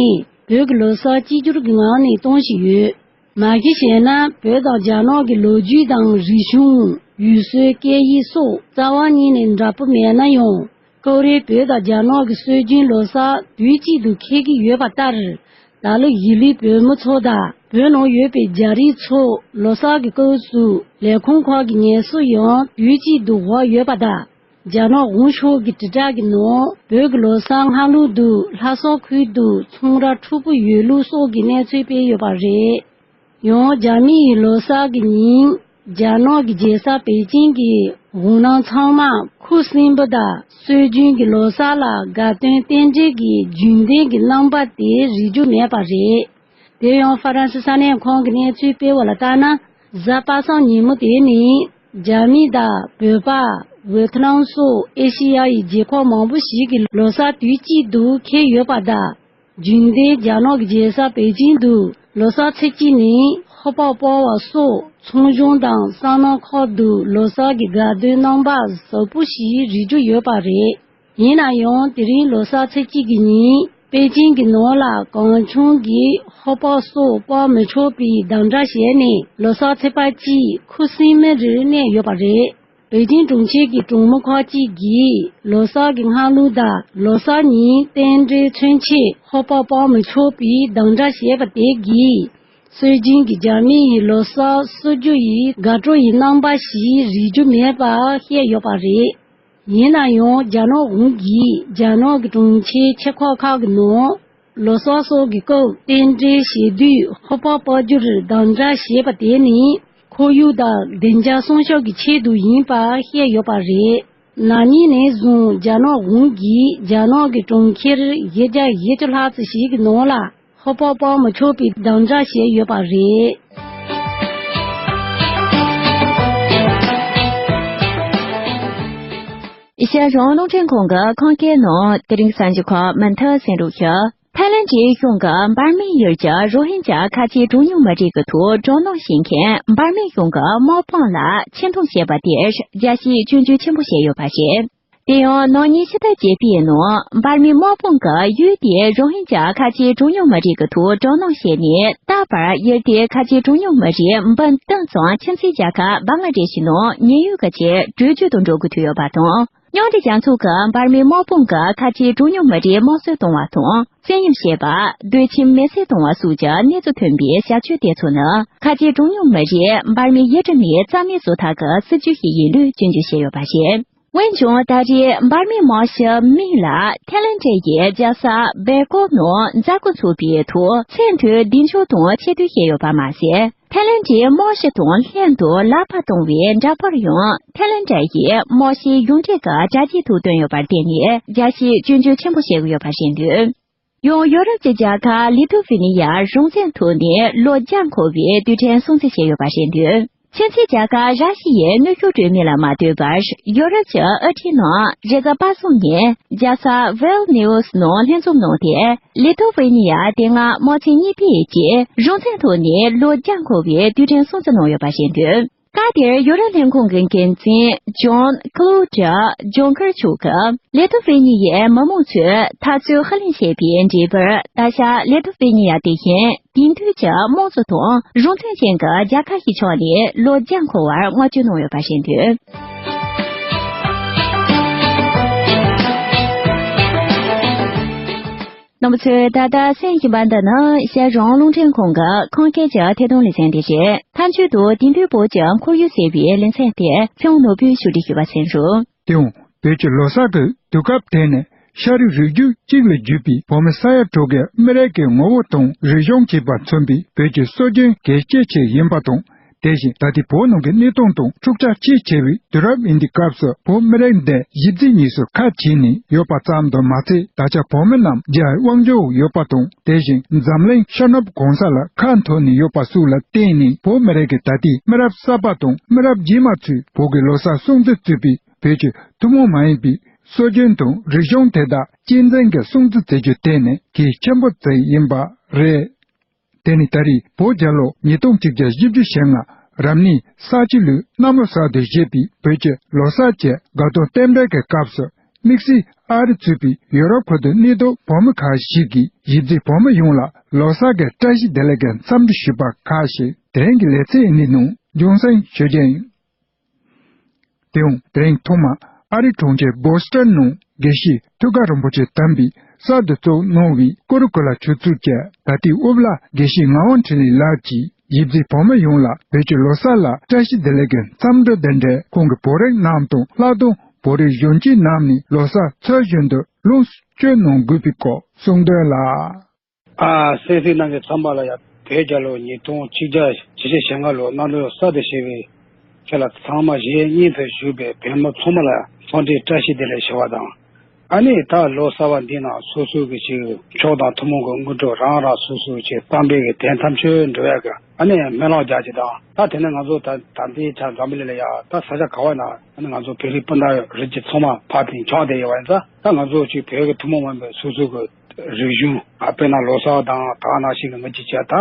བོད་ཀྱི་ལོ་གསར་གཅིག་གྱུར་གྱི་ངང་ནས་གཏོང་བཞིན་ཡོད། མ་གཞི་བྱས་ན་བོད་དང་རྒྱ་ནག་གི་ལོ་རྒྱུས་དང་རིག་གཞུང་། ཡུལ་སྲོལ། སྐད་ཡིག་སོགས་རྩ་བ་ཉིད་ནས་འདྲ་པོ་མེད་ན་ཡང་། ཁོ་རེ་བོད་དང་རྒྱ་ནག་གི་སྲོལ་རྒྱུན་ལོ་གསར་དུས་གཅིག་ཏུ་འཁེལ་གྱི་ཡོད་པ་ལྟར། ད་ལོ་གཞིས་ལུས་བོད་མི་ཚོ་དང་བོད་ནང་ཡོད་པའི་རྒྱ་རིགས་ཚོ་ལོ་གསར་གྱི་སྐབས་སུ་ལས་ཁུངས་ཁག་གི་ངལ་གསོ་ཡང་དུས་གཅིག་ཏུ་དབོར་ཡོད་པ་དང་། རྒྱ་ནག་གཞུང་ཕྱོགས་ཀྱི་དྲིལ་བསྒྲགས་ཀྱི་ནང་བོད་ཀྱི་ལོ་གསར་སྔ་ལོགས་དུ་ལྷ་ས་ཁུལ་དུ་ཚོང་ར་འཁྲུག་པོ་ཡོད་ལུགས་སོགས་ཀྱི་གནས་ཚུལ་སྤེལ་ཡོད་པ་རེད། ཡང་རྒྱ་མི་ཡི་ལོ་གསར་གྱི་ཉིན། རྒྱ་ནག་གི་རྒྱལ་ས་པེ་ཅིང་གི་འོད་སྣང་ཚང་མ་ཁུ་སིམ་པོ་དང་སྲོལ་རྒྱུན་གྱི་ལོ་གསར་ལ་དགའ་སྟོན་རྟེན་འབྲེལ་གྱི་རྒྱུན་ལྡན་གྱི་རྣམ་པ་དེ་རིག་རྒྱུ་མེད་པ་རེད། དེ་ཡང་ཧྥ་རན་སི་ས་གནས་ཁང་གི་གནས་ཚུལ་སྤེལ་བ་ལ་ལྟར་ན། གཟའ་པ་སངས་ཉིན་མོ་དེ་ནི་རྒྱ་མི་དང་བོད་པ། ཝེ་ཐི་ནམ་སོགས་ཨེ་ཤེ་ཡ་ཡི་རྒྱལ་ཁབ་མང་པོ་ཞིག་གི་ལོ་གསར་དུས་གཅིག་ཏུ་འཁེལ་ཡོད་པ་དང་། རྒྱུན་ལྡན་རྒྱ་ནག་གི་རྒྱལ་ས་པེ་ཅིང་དུ་ལོ་གསར་ཚེས་གཅིག་ནི་ཧོ་པ་སྤར་བ་སོགས་ཚོང་གཞུང་དང་སོ་ནམ་ཁག་ཏུ་ལོ་གསར་གྱི་དགའ་སྟོན་རྣམ་པ་ཟབ་པོ་ཞིག་རིག་རྒྱུ་ཡོད་པ་རེད། ཡིན་ན་ཡང་དེ་རིང་ལོ་གསར་ཚེས་གཅིག་གི་ཉིན་པེ་ཅིང་གི་ནང་ལ་གང་བྱུང་གིས་ཧོ་པ་སོགས་སྤར་མི་ཆོག་པའི་དམ་བསྒྲགས་བྱས་ནས་ལོ་གསར་ཚེས་པ་གཅིག་ཁུ་སིམ་མེར་གནས་ཡོད་པ་རེད། པེ་ཅིང་གྲོང་ཁྱེར་གྱི་གྲོང་མི་ཁག་ཅིག་གིས་ལོ་གསར་གྱི་སྔ་ལོགས་དང་ལོ་གསར་ཉིན་རྟེན་འབྲེལ་མཚོན་ཆེད་ཧོ་པ་སྤར་མི་ཆོག་པའི་དམ་བསྒྲགས་བྱས་པ་དེ་གིས། སྲོལ་རྒྱུན་གྱི་རྒྱ་མི་ཡི་ལོ་གསར་གསོལ་རྒྱུ་ཡི་དགའ་སྤྲོ་ཡི་རྣམ་པ་ཞིག་རིག་རྒྱུ་མེད་པ་བཤད་ཡོད་པ་རེད། ཡིན་ན་ཡང་རྒྱ་ནག་གཞུང་གིས་རྒྱ་ནག་གི་གྲོང་ཁྱེར་ཆེ་ཁག་ཁག་གི་ནང་། ལོ་གསར་སོགས་ཀྱི་སྐབས་རྟེན་འབྲེལ་བྱེད་དུས་ཧོ་པ་སྤར་རྒྱུར་དམ་བསྒྲགས་བྱས་པ་དེ་ནི་ཁོར་ཡུག་དང་བདེ་འཇགས་སྲུང་སྐྱོབ་ཀྱི་ཆེད་དུ་ཡིན་པ་བཤད་ཡོད་པ་རེད། ན་ནིང་ནས་བཟུང་རྒྱ་ནག་གཞུང་གིས་རྒྱ་ནག་གི་གྲོང་ཁྱེར་བཞི་བརྒྱ་བཞི་བཅུ་ལྷག་ཙམ་ཞིག་གི་ནང་ལ་ཧོ་པ་སྤར་མི་ཆོག་པའི་དམ་བསྒྲགས་བྱས་ཡོད་པ་རེད། ཨེ་ཤ་ཡ་རང་དབང་རླུང་འཕྲིན་ཁང་གི་ཁམས་སྐད་ནང་དེ་རིང་གསར་འགྱུར་ཁག་མུ་མཐུད་གསན་རོགས་ཞུ། ཐའི་ལེན་ཌི་གཞུང་གིས་འབར་མའི་ཡུལ་གྱི་རོ་ཧིན་ཇཱ་ཁ་ཆེའི་གྲངས་ཉུང་མི་རིགས་ཀྱི་ཐོག་དྲག་གནོན་བྱེད་མཁན་འབར་མའི་གཞུང་གི་དམག་དཔུང་ལ་ཆེ་མཐོང་བྱས་པ་དེར་རྒྱལ་སྤྱིས་སྐྱོན་བརྗོད་ཆེན་པོ་བྱས་ཡོད་པ་རེད། དེ་ཡང་ནང་ཉིན་ཕྱི་ཟླ་བརྒྱད་པའི་ནང་འབར་མའི་དམག་དཔུང་གིས་ཡུལ་དེའི་རོ་ཧིན་ཇཱ་ཁ་ཆེའི་གྲངས་ཉུང་མི་རིགས་ཀྱི་ཐོག་དྲག་གནོན་བྱས་ནས། ད་བར་ཡུལ་དེའི་ཁ་ཆེའི་གྲངས་ཉུང་མི་རིགས་འབུམ་བདུན་ཙམ་ཁྱིམ་མཚེས་རྒྱལ་ཁབ་བང་ལ་དེ་ཤི་ནང་ཉེན་གཡོལ་གྱི་ཆེད་བྲོས་བྱོལ་དུ་འགྲོ་དགོས་ཐུག་ཡོད་པ་དང་། མཉམ་འབྲེལ་རྒྱལ་ཚོགས་ཀྱིས་འབར་མའི་དམག་དཔུང་གིས་ཁ་ཆེའི་གྲངས་ཉུང་མི་རིགས་དམར་གསོད་གཏོང་བ་དང་། བཙན་གཡེམ་བྱས་པ། སྡོད་ཁྱིམ་མེ་བསྲེགས་གཏོང་བ་སོགས་ཀྱི་གནས་ཚུལ་ཐོན་པའི་ཞབས་ཞུ་དེ་ཚོ་ནི། ཁ་ཆེའི་གྲངས་ཉུང་མི་རིགས་འབར་མའི་ཡུལ་གྲུ་ནས་རྩ་མེད་བཟོ་ཐབས་ཀྱི་སྲིད་ཇུས་ཤིག་ཡིན་ལུགས་སྐྱོན་བརྗོད་བྱས་ཡོད་པ་རེད། འོན་ཀྱང་ད་རེས་འབར་མའི་དམག་ཞབས་མིང་ལ་ཐའི་ལེན་ཌི་ཡི་རྒྱལ་ས་བེ་ཀོ་ནང་མཛད་སྒོ་འཚོགས་པའི་ཐོག་མཚན་མཐུད་གདེང་འཇོག་དང་ཆེ་བསྟོད་བྱས་ཡོད་པ་མ་ཟད། ཐའི་ལེན་ཌིའི་དམག་སྤྱི་དང་ལྷན་དུ་ལག་པ་བརྡུང་བའི་འདྲ་པར་ཡང་ཐའི་ལེན་ཌི་ཡི་དམག་སྤྱིའི་ཡོངས་འབྲེལ་གྱི་དྲ་རྒྱའི་ཐོག་བཏོན་ཡོད་པར་བརྟེན་ནས་རྒྱལ་སྤྱིས་སྐྱོན་བརྗོད་ཆེན་པོ་བྱེད་ཀྱི་ཡོད་པ་རེད་འདུག། ཡང་ཡོ་རོབ་ཀྱི་རྒྱལ་ཁབ་ལི་ཐུ་ཝེ་ནི་ཡར་གཞུང་འཛིན་ཐོག་ནས་ལོ་བརྒྱ་འཁོར་བའི་དུས་དྲན་སྲུང་བརྩི་བྱས་ཡོད་པ་རེད་འདུག། ཁྱིམ་མཚེས་རྒྱལ་ཁབ་ར་ཤི་ཡའི་གནོན་ཤུགས་སྤྲོད་མིན་ལ་མ་ལྟོས་པར། ཡོ་རོབ་ཀྱི་དབུ་ཁྲིད་རྣམས་རེས་གཟའ་པ་སངས་ཉིན་རྒྱལ་ས་ཝེལ་ནིའུ་སི་ནང་ལྷན་འཛོམས་གནང་སྟེ། ལི་ཐུ་ཝེ་ནི་ཡ་དེ་སྔ་དམག་ཆེན་གཉིས་པའི་རྗེས་གཞུང་འཛིན་ཐོག་ནས་ལོ་བརྒྱ་འཁོར་བའི་དུས་དྲན་སྲུང་བརྩི་གནང་ཡོད་པ་རེད་འདུག། སྐབས་དེར་ཡོ་རོབ་ལྷན་ཁང་གི་འགན་འཛིན་ཇོན་ཀློ་ཌི་ཇོན་ཁར་མཆོག་གིས་ལི་ཐུ་ཝེ་ནི་ཡའི་མི་མང་ཚོས་འཐབ་རྩོད་ཧ་ལས་བྱས་པའི་འབྲས་བུར། ད་ཆ་ལི་ཐུ་ཝེ་ནི་ཡ་དེ་བཞིན་དེང་དུས་ཀྱི་དམངས་གཙོ་དང་གཞུང་དོན་ཅན་གྱི་རྒྱལ་ཁབ་ཞིག་ཆགས་ནས་ལོ་བརྒྱ་འཁོར་བར་བསྔགས་བརྗོད་གནང་ཡོད་པ་རེད་འདུག། རྣམ་པ་ཚོས་ད་ལྟ་གསན་བཞིན་པ་འདི་ནི་ཨེ་ཤ་ཡ་རང་དབང་རླུང་འཕྲིན་ཁང་གི་ཁམས་སྐད་ཀྱི་ཐད་གཏོང་ལེ་ཚན་དེ་རེད། མཐའ་མཇུག་ཏུ་དེང་དུས་བོད་ཀྱི་ཁོར་ཡུག་ཟེར་བའི་ལེ་ཚན་དེ་ཚེ་དབང་ནོར་བུས་ཞུ་སྒྲིག་ཞུས་པ་གསན་རོགས། དེའང་། བོད་ཀྱི་ལོ་གསར་གྱི་དུས་སྐབས་དེ་ནི་ཤ་རུས་རིགས་རྒྱུད་གཅིག་ལ་གྱུར་པའི་བོད་མི་ས་ཡ་དྲུག་གི་མི་རིགས་ཀྱི་ངོ་བོ་དང་རིག་གཞུང་གཅིག་པ་མཚོན་པའི་བོད་ཀྱི་སྲོལ་རྒྱུན་གལ་ཆེ་ཆེ་ཡིན་པ་དང་། དེ་བཞིན་ད་ལྟའི་བོད་ནང་གི་གནས་སྟངས་དང་འཁྲུག་ཆ་ཆེས་ཆེ་བའི་དུས་རབས་ཡིན་དུས་སྐབས་སུ་བོད་མི་རིགས་འདི་ཞི་བདེ་གཉིས་སུ་ཁ་གྱེས་ནས་ཡོད་པ་ཙམ་དུ་མ་ཚད། ད་ཆ་བོད་མི་རྣམས་རྒྱའི་དབང་སྒྱུར་ཡོད་པ་དང་། དེ་བཞིན་འཛམ་གླིང་ཤར་ནུབ་གང་ས་ལ་ཁ་འཐོར་ནས་ཡོད་པ་སོགས་ལ་བརྟེན་ནས། བོད་མི་རིགས་ཀྱི་ད་ལྟའི་མི་རབས་གསར་པ་དང་མི་རབས་རྗེས་མ་ཚོས་བོད་ཀྱི་ལོ་གསར་སྲུང་བརྩི་བྱེད་པའི་བོད་ཀྱི་ཐུན་མོང་མ་ཡིན་པའི་སྲོལ་རྒྱུན་དང་རིག་གཞུང་དེ་དག་གཅེས་འཛིན་གྱིས་སྲུང་བརྩི་བྱེད་རྒྱུ་དེ་ནི་གལ་ཆེན་པོ་ཅིག་ཡིན་པ་རེད། དེ་ནི་ད་རེས་བོད་རྒྱལ་ལོ་ཉིས་སྟོང་གཅིག་བརྒྱ་བཞི་བཅུ་ཞེ་ལྔ་རབ་གནས་ས་བྱི་ལོའི་གནམ་ལོ་གསར་དུ་བཞད་པའི་བོད་ཀྱི་ལོ་གསར་གྱི་དགའ་སྟོན་རྟེན་འབྲེལ་གྱི་སྐབས་སུ། དམིགས་བསལ་ཨ་རི་གཙོས་པའི་ཡོ་རོབ་ཁུལ་དུ་གནས་སྡོད་བོད་མི་ཁག་ཞིག་གིས་གཞིས་རྩེ་བོད་མི་ཡོངས་ལ་ལོ་གསར་གྱི་བཀྲ་ཤིས་བདེ་ལེགས་ཀྱི་འཚམས་འདྲི་ཞུས་པ་ཁག་ཅིག་དེ་རིང་གི་ལེ་ཚན་འདིའི་ནང་རྒྱང་སྲིང་ཞུ་རྒྱུ་ཡིན། དེའང་དེ་རིང་ཐོག་མར་ཨ་རིའི་གྲོང་ཁྱེར་བྷོ་སི་ཊོན་ནང་དགེ་བཤེས་ཐུའུ་བཀྭན་རིན་པོ་ཆེ་དམ་པས་གསར་དུ་བཙུགས་གནང་བའི་ཀུ་རུ་ཀུ་ལ་ཆོས་ཚོགས་ཀྱི་ད་ལྟའི་དབུ་བླ་དགེ་བཤེས་ངག་དབང་འཕྲིན་ལས་ལགས་ཀྱིས། གཞིས་རྩེ་བོད་མི་ཡོངས་ལ་བོད་ཀྱི་ལོ་གསར་ལ་བཀྲ་ཤིས་བདེ་ལེགས་ཀྱི་འཚམས་འདྲི་འདི་འདྲའི་ཁོང་གི་བོད་རིགས་རྣམས་དང་ལྷག་དོན་བོད་རིགས་གཞོན་སྐྱེས་རྣམས་ནས་ལོ་གསར་ཚུལ་བཞིན་དུ་ལོངས་སུ་སྤྱོད་གནང་དགོས་པའི་སྐོར་གསུངས་དོན་ལ། ཨ། གསན་གཟིགས་གནང་མཁན་ཚང་མ་ལ་ཡང་བོད་རྒྱལ་ལོ་ཉིས་སྟོང་གཅིག་བརྒྱ་བཞི་བཅུ་ཞེ་ལྔ་ལོ་གནམ་ལོ་གསར་དུ་བཞད་པའི་ཁྱེད་ལ་ཚང་མ་གཞན་སྙིང་དུ་བཞུགས་པའི་བོད་མི་ཚང་མ་ལ་འཚམས་འདྲི་བཀྲ་ཤིས་བདེ་ལེགས་ཞུ་བ་དང་། ཨ་ནི་ད་ལོ་གསར་བ་འདི་ནང་སོ་སོ་གི་ཅིག་ཕྱོགས་དང་ཐུན་མོང་གི་དངོས་གྲུབ་རང་རང་སོ་སོ་ཅིག་བསམ་པའི་གི་དོན་ཐམས་ཅད་འགྲུབ་ཡག་གི་ཨ་ནི་སྨོན་ལམ་རྒྱག་ཅིག་དང་། ད་དེ་ནས་ང་ཚོ་ད་ད་ལྟའི་ཆ་འཛམ་བུ་གླིང་ལ་ཡ་ད་ས་ཆ་ག་བ་ན་ཨ་ནི་ང་ཚོ་བོད་རིགས་སྤུན་ཟླ་རིགས་ཀྱི་ཚང་མ་ཕར་དེ་འཁྱམས་བསྡད་ཡོད་པ་ཡིན་ཙང་། ད་ང་ཚོ་ཅིག་བོད་ཀྱི་ཐུན་མོང་མ་ཡིན་པའི་སོ་སོ་གི་རིག་གཞུང་ཨ་དཔེར་ན་ལོ་གསར་དང་ད་ག་ནང་བཞིན་གི་ང་ཅིག་བྱས་ད་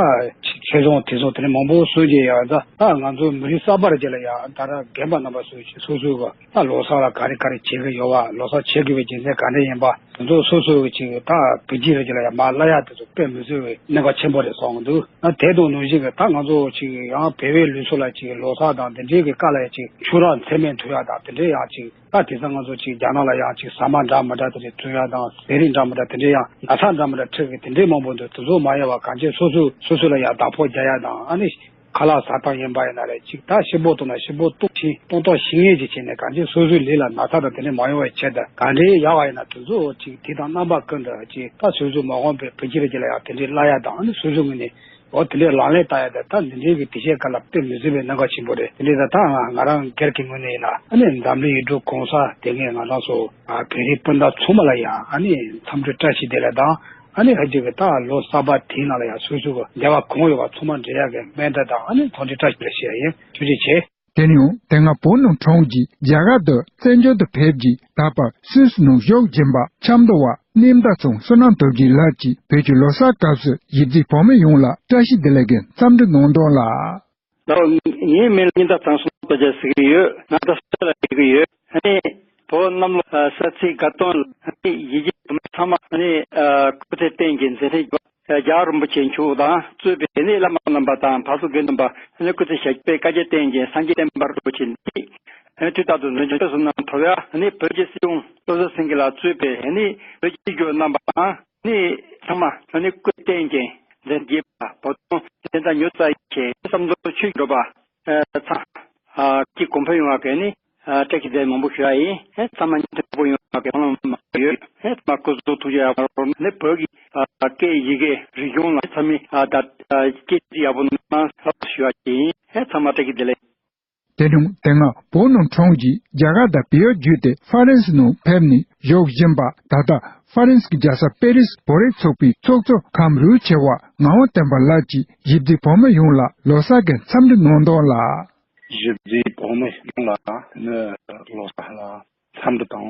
ཆེད་ཚོང་དེ་ཚོ་དེ་ནས་མང་པོ་སོན་གྱི་ཡོད་ཙང་། ད་ང་ཚོ་མི་རིགས་གསར་པ་རེ་ཅིག་ལ་ཡ་ད་ར་རྒན་པ་རྣམ་པ་སོ་སོ་གི་ད་ལོ་གསར་ལ་ག་རེ་ག་རེ་བྱེད་ཀྱི་ཡོད་པ། ལོ་གསར་བྱེད་དགོས་པའི་རྒྱུ་མཚན་ག་འདྲ་ཡིན་པ། དེ་ཚོ་སོ་སོ་གི་ཅིག་ད་བོད་ཀྱི་རེ་ཅིག་ལ་ཡ་མར་བསླབ་ཡག་དེ་ཚོ་དཔེ་མི་སྲིད་པའི་གནད་འགག་ཆེན་པོ་རེད་བསམ་གྱི་འདུག། ཨ་དེ་དང་ནང་བཞིན་གྱི་ད་ང་ཚོ་ཅིག་ཡང་བོད་པའི་ལུགས་སྲོལ་ལ་ཅིག་ལོ་གསར་དང་དེ་འདྲའི་གི་སྐབས་ལ་ཡ་ཅིག་ཕྱུགས་ར་མཚན་སྨད་འཐུ་ཡག་དང་དེ་འདྲའི་ཡང་ཅིག་ད་དེང་སང་ང་ཚོ་ཅིག་རྒྱ་ནག་ལ་ཡང་ཅིག་ཟ་མ་འདྲ་མི་འདྲ་དེ་འདྲའི་བཙོང་ཡག་དང་། ཟས་རིགས་འདྲ་མི་འདྲ་དེ་འདྲའི་ཡང་ན་ཚ་འདྲ་མི་འདྲ་འཁྲུག་གི་དེ་འདྲའི་མང་པོ་འདུག། དེ་ཚོ་མ་ཡོང་བ་གང་ཅི་སོ་སོ་སོ་སོ་ལ་ཡང་བདག་པོ་རྒྱག་ཡག་དང་། ཨ་ནི་ཁ་ལག་ཟ་སྟངས་ཡིན་པ་ཡིན་ན་རེད། ཅིག་ད་ཤི་བོ་གཏོང་ན་ཤི་བོ་གཏོང་ཤིང་གཏོང་སྟངས་ཤིང་ངེས་ཅིག་བྱས་ནས་གང་ཅི་སོ་སོའི་ལུས་ལ་ན་ཚ་དང་དེ་འདྲའི་མ་ཡོང་བའི་ཆེད་དུ་གང་འདྲའི་ཡག་པ་ཡིན་ན་དེ་ཚོ་ཅིག་དེ་དང་རྣམ་པ་ཀུན་ཏུ་ཅིག་ད་སོ་སོའི་མ་འོངས་པའི་བུ་ཁྱི་རེ་ཅིག་ལ་ཡང་དེ་འདྲའི་བསླབ་ཡག་དང་། ཨ་ནི་སོ་སོའི་ངོས་ནས་འོ་དེ་འདྲའི་ལག་ལེན་བསྟར་ཡག་དེ་ད་འདི་འདྲའི་གི་དུས་ཆེན་སྐབས་ལ་དཔེ་མི་སྲིད་པའི་གནད་འགག་ཆེན་པོ་རེད། དེ་འདྲའི་ད་ད་ང་རང་སྒེར་གྱི་ངོས་ནས་ཡིན་ན། ཨ་ནི་འཛམ་གླིང་ཡུལ་གྲུ་གང་སར་དེ་སྔའི་ང་རང་ཚོ་བོད་རིགས་སྤུན་ཟླ་ཚང་མ་ལ་ཡང་ཨ་ནི་འཚམས་འདྲི་བཀྲ་ཤིས་བདེ་ལེགས་དང་། ཨ་ནི་ཧ་ཅང་གི་ད་ལོ་གསར་པ་དེའི་ནང་ལ་ཡང་སོ་སོ་གི་འདོད་པ་གང་ཡོད་པ་ཚང་མ་འགྲུབ་ཡག་གི་སྨོན་འདུན་དང་། ཨ་ནི་འཚམས་འདྲི་བཀྲ་ཤིས་བདེ་ལེགས་ཞུ་ཡག་ཡིན། ཐུགས་རྗེ་ཆེ། དེ་ནས་དེ་སྔ་བོད་ནང་འཁྲུངས་རྗེས་རྒྱ་གར་དུ་བཙན་བྱོལ་དུ་ཕེབས་རྗེས། ད་བར་སུད་སི་ནང་བཞུགས་བཞིན་པ་ཆབ་མདོ་བ་གནས་བདག་ཚང་བསོད་ནམས་སྟོབས་རྒྱལ་ལགས་ཀྱིས་བོད་ཀྱི་ལོ་གསར་སྐབས་སུ་གཞིས་རྩེའི་བོད་མི་ཡོངས་ལ་བཀྲ་ཤིས་བདེ་ལེགས་ཀྱི་འཚམས་འདྲི་གནང་དོན་ལ། ལགས། ངའི་མིང་ལ་གནས་བདག་ཚང་བསོད་ནམས་སྟོབས་རྒྱལ་ཟེར་གྱི་ཡོད། ང་ད་སུད་སི་ལ་ཡོད་ཀྱི་ཡོད། ཨ་ནི་བོད་གནམ་ལོ་གསར་ཚེས་དགའ་སྟོན་ལ་ཨ་ནི་གཞིས་བྱེས་བོད་མི་ཚང་མ་ཨ་ནི་སྐུ་ཚེ་བརྟན་ཅིང་མཛད་འཕྲིན་རྒྱས། རྒྱལ་བ་རིན་པོ་ཆེ་མཆོག་དང་གཙོས་པའི་ཨ་ནི་བླ་མ་རྣམ་པ་དང་བར་གསུམ་དགེ་འདུན་པ་ཨ་ནི་སྐུ་ཚེ་ཞབས་པད་བསྐལ་བརྒྱར་བརྟན་ཅིང་སངས་རྒྱས་བསྟན་པ་རིན་པོ་ཆེ་འདི་ཨ་ནི་དུས་རྟག་ཏུ་འཛིན་སྐྱོང་བསོད་ནམས་ཐོབ་ཡ། ཨ་ནི་བོད་ཀྱི་སྲིད་སྐྱོང་བློ་བཟང་སེང་གེ་ལགས་གཙོས་པའི་ཨ་ནི་བོད་ཀྱི་སྐྱབས་བཅོལ་རྣམ་པ་དང་ཨ་ནི་ཚང་མ་ཨ་ནི་སྐུ་བརྟན་ཅིང་མཛད་རྗེས་པ་བོད་དོན་བདེན་མཐའ་མྱུར་མཐའ་ཡས་ཆེད་བསམ་དོན་ཆོས་ཀྱི་འགྲོ་བ་ཚང་ཨ་ཀྱི་གོང་འཕེལ་ཡོང་བ་གི་ནི་ཨ་བཀྲ་ཤིས་བདེ་ལེགས་མང་པོ་ཞུ་ཡ་ཡིན། ཨེ་ཚང་མ་ཉིན་ཐོ་པོ་ཡོང་བ་གི་ཚང་མ་ཡོད། ཨེ་ཚང་མ་སྐུ་གཟུགས་ཐུགས་རྗེ་ཡག་པོ་ནི་བོད་ཀྱི་ཨ་སྐད་ཡི་གེ་རིག་གཞུང་ལ་ཚང་མས་ཨ་ད་ཨ་སྐད་ཡག་པོ་གནང་ལ་ཞུ་ཡ་ཡིན། ཨེ་ཚང་མ་བཀྲ་ཤིས་བདེ་ལེགས། དེ་རིང་དེ་སྔ་བོད་ནང་འཁྲུངས་རྗེས་རྒྱ་གར་དང་བལ་ཡུལ་བརྒྱུད་དེ་ཧྥ་རན་སི་ནང་ཕེབས་ནས་བཞུགས་བཞིན་པ། ད་ལྟ་ཧྥ་རན་སི་གི་རྒྱལ་ས་པེ་རིས་བོད་རིགས་ཚོགས་པའི་ཚོགས་གཙོ་ཁམས་རུའུ་ཆེ་བ་ངག་དབང་བསྟན་པ་ལགས་ཀྱིས་གཞིས་རྩེའི་བོད་མི་ཡོངས་ལ་ལོ་གསར་གྱི་འཚམས་འདྲི་གནང་དོན་ལ། གཞིས་རྩེའི་བོད་མི་ཡོངས་ལ་ནི་ལོ་གསར་ལ་འཚམས་འདྲི་དང་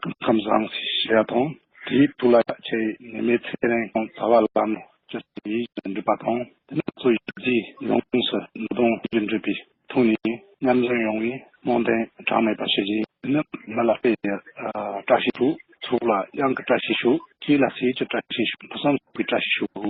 སྐུ་ཁམས་བཟང་ཞེས་ཞུ་ཡ་དང་། དེའི་ཐུགས་ལ་ཆེ་ནད་མེད་ཚེ་རིང་དང་བྱ་བ་ལམ་ལྕི་ཡིས་འགྲུབ་པ་དང་། དེ་ནས་ཚོ་གཞིས་རྩེ་ཡོངས་སུ་ནུས་ལྡན་གྱི་འགྲུབ་པའི་ཐོག་ནས་མཉམ་འཛོམས་ཡོང་བའི་སྨོན་འདུན་གྲངས་མེད་པ་ཞུ་རྒྱུ་ཡིན། མི་ལ་དཔལ་གྱི་བཀྲ་ཤིས་ཤོག་ཚོགས་ལ་གཡང་གི་བཀྲ་ཤིས་ཤོག་སྐྱིད་ལ་ཟས་ཀྱི་བཀྲ་ཤིས་ཤོག་ཕུན་སུམ་ཚོགས་པའི་བཀྲ་ཤིས་ཤོག་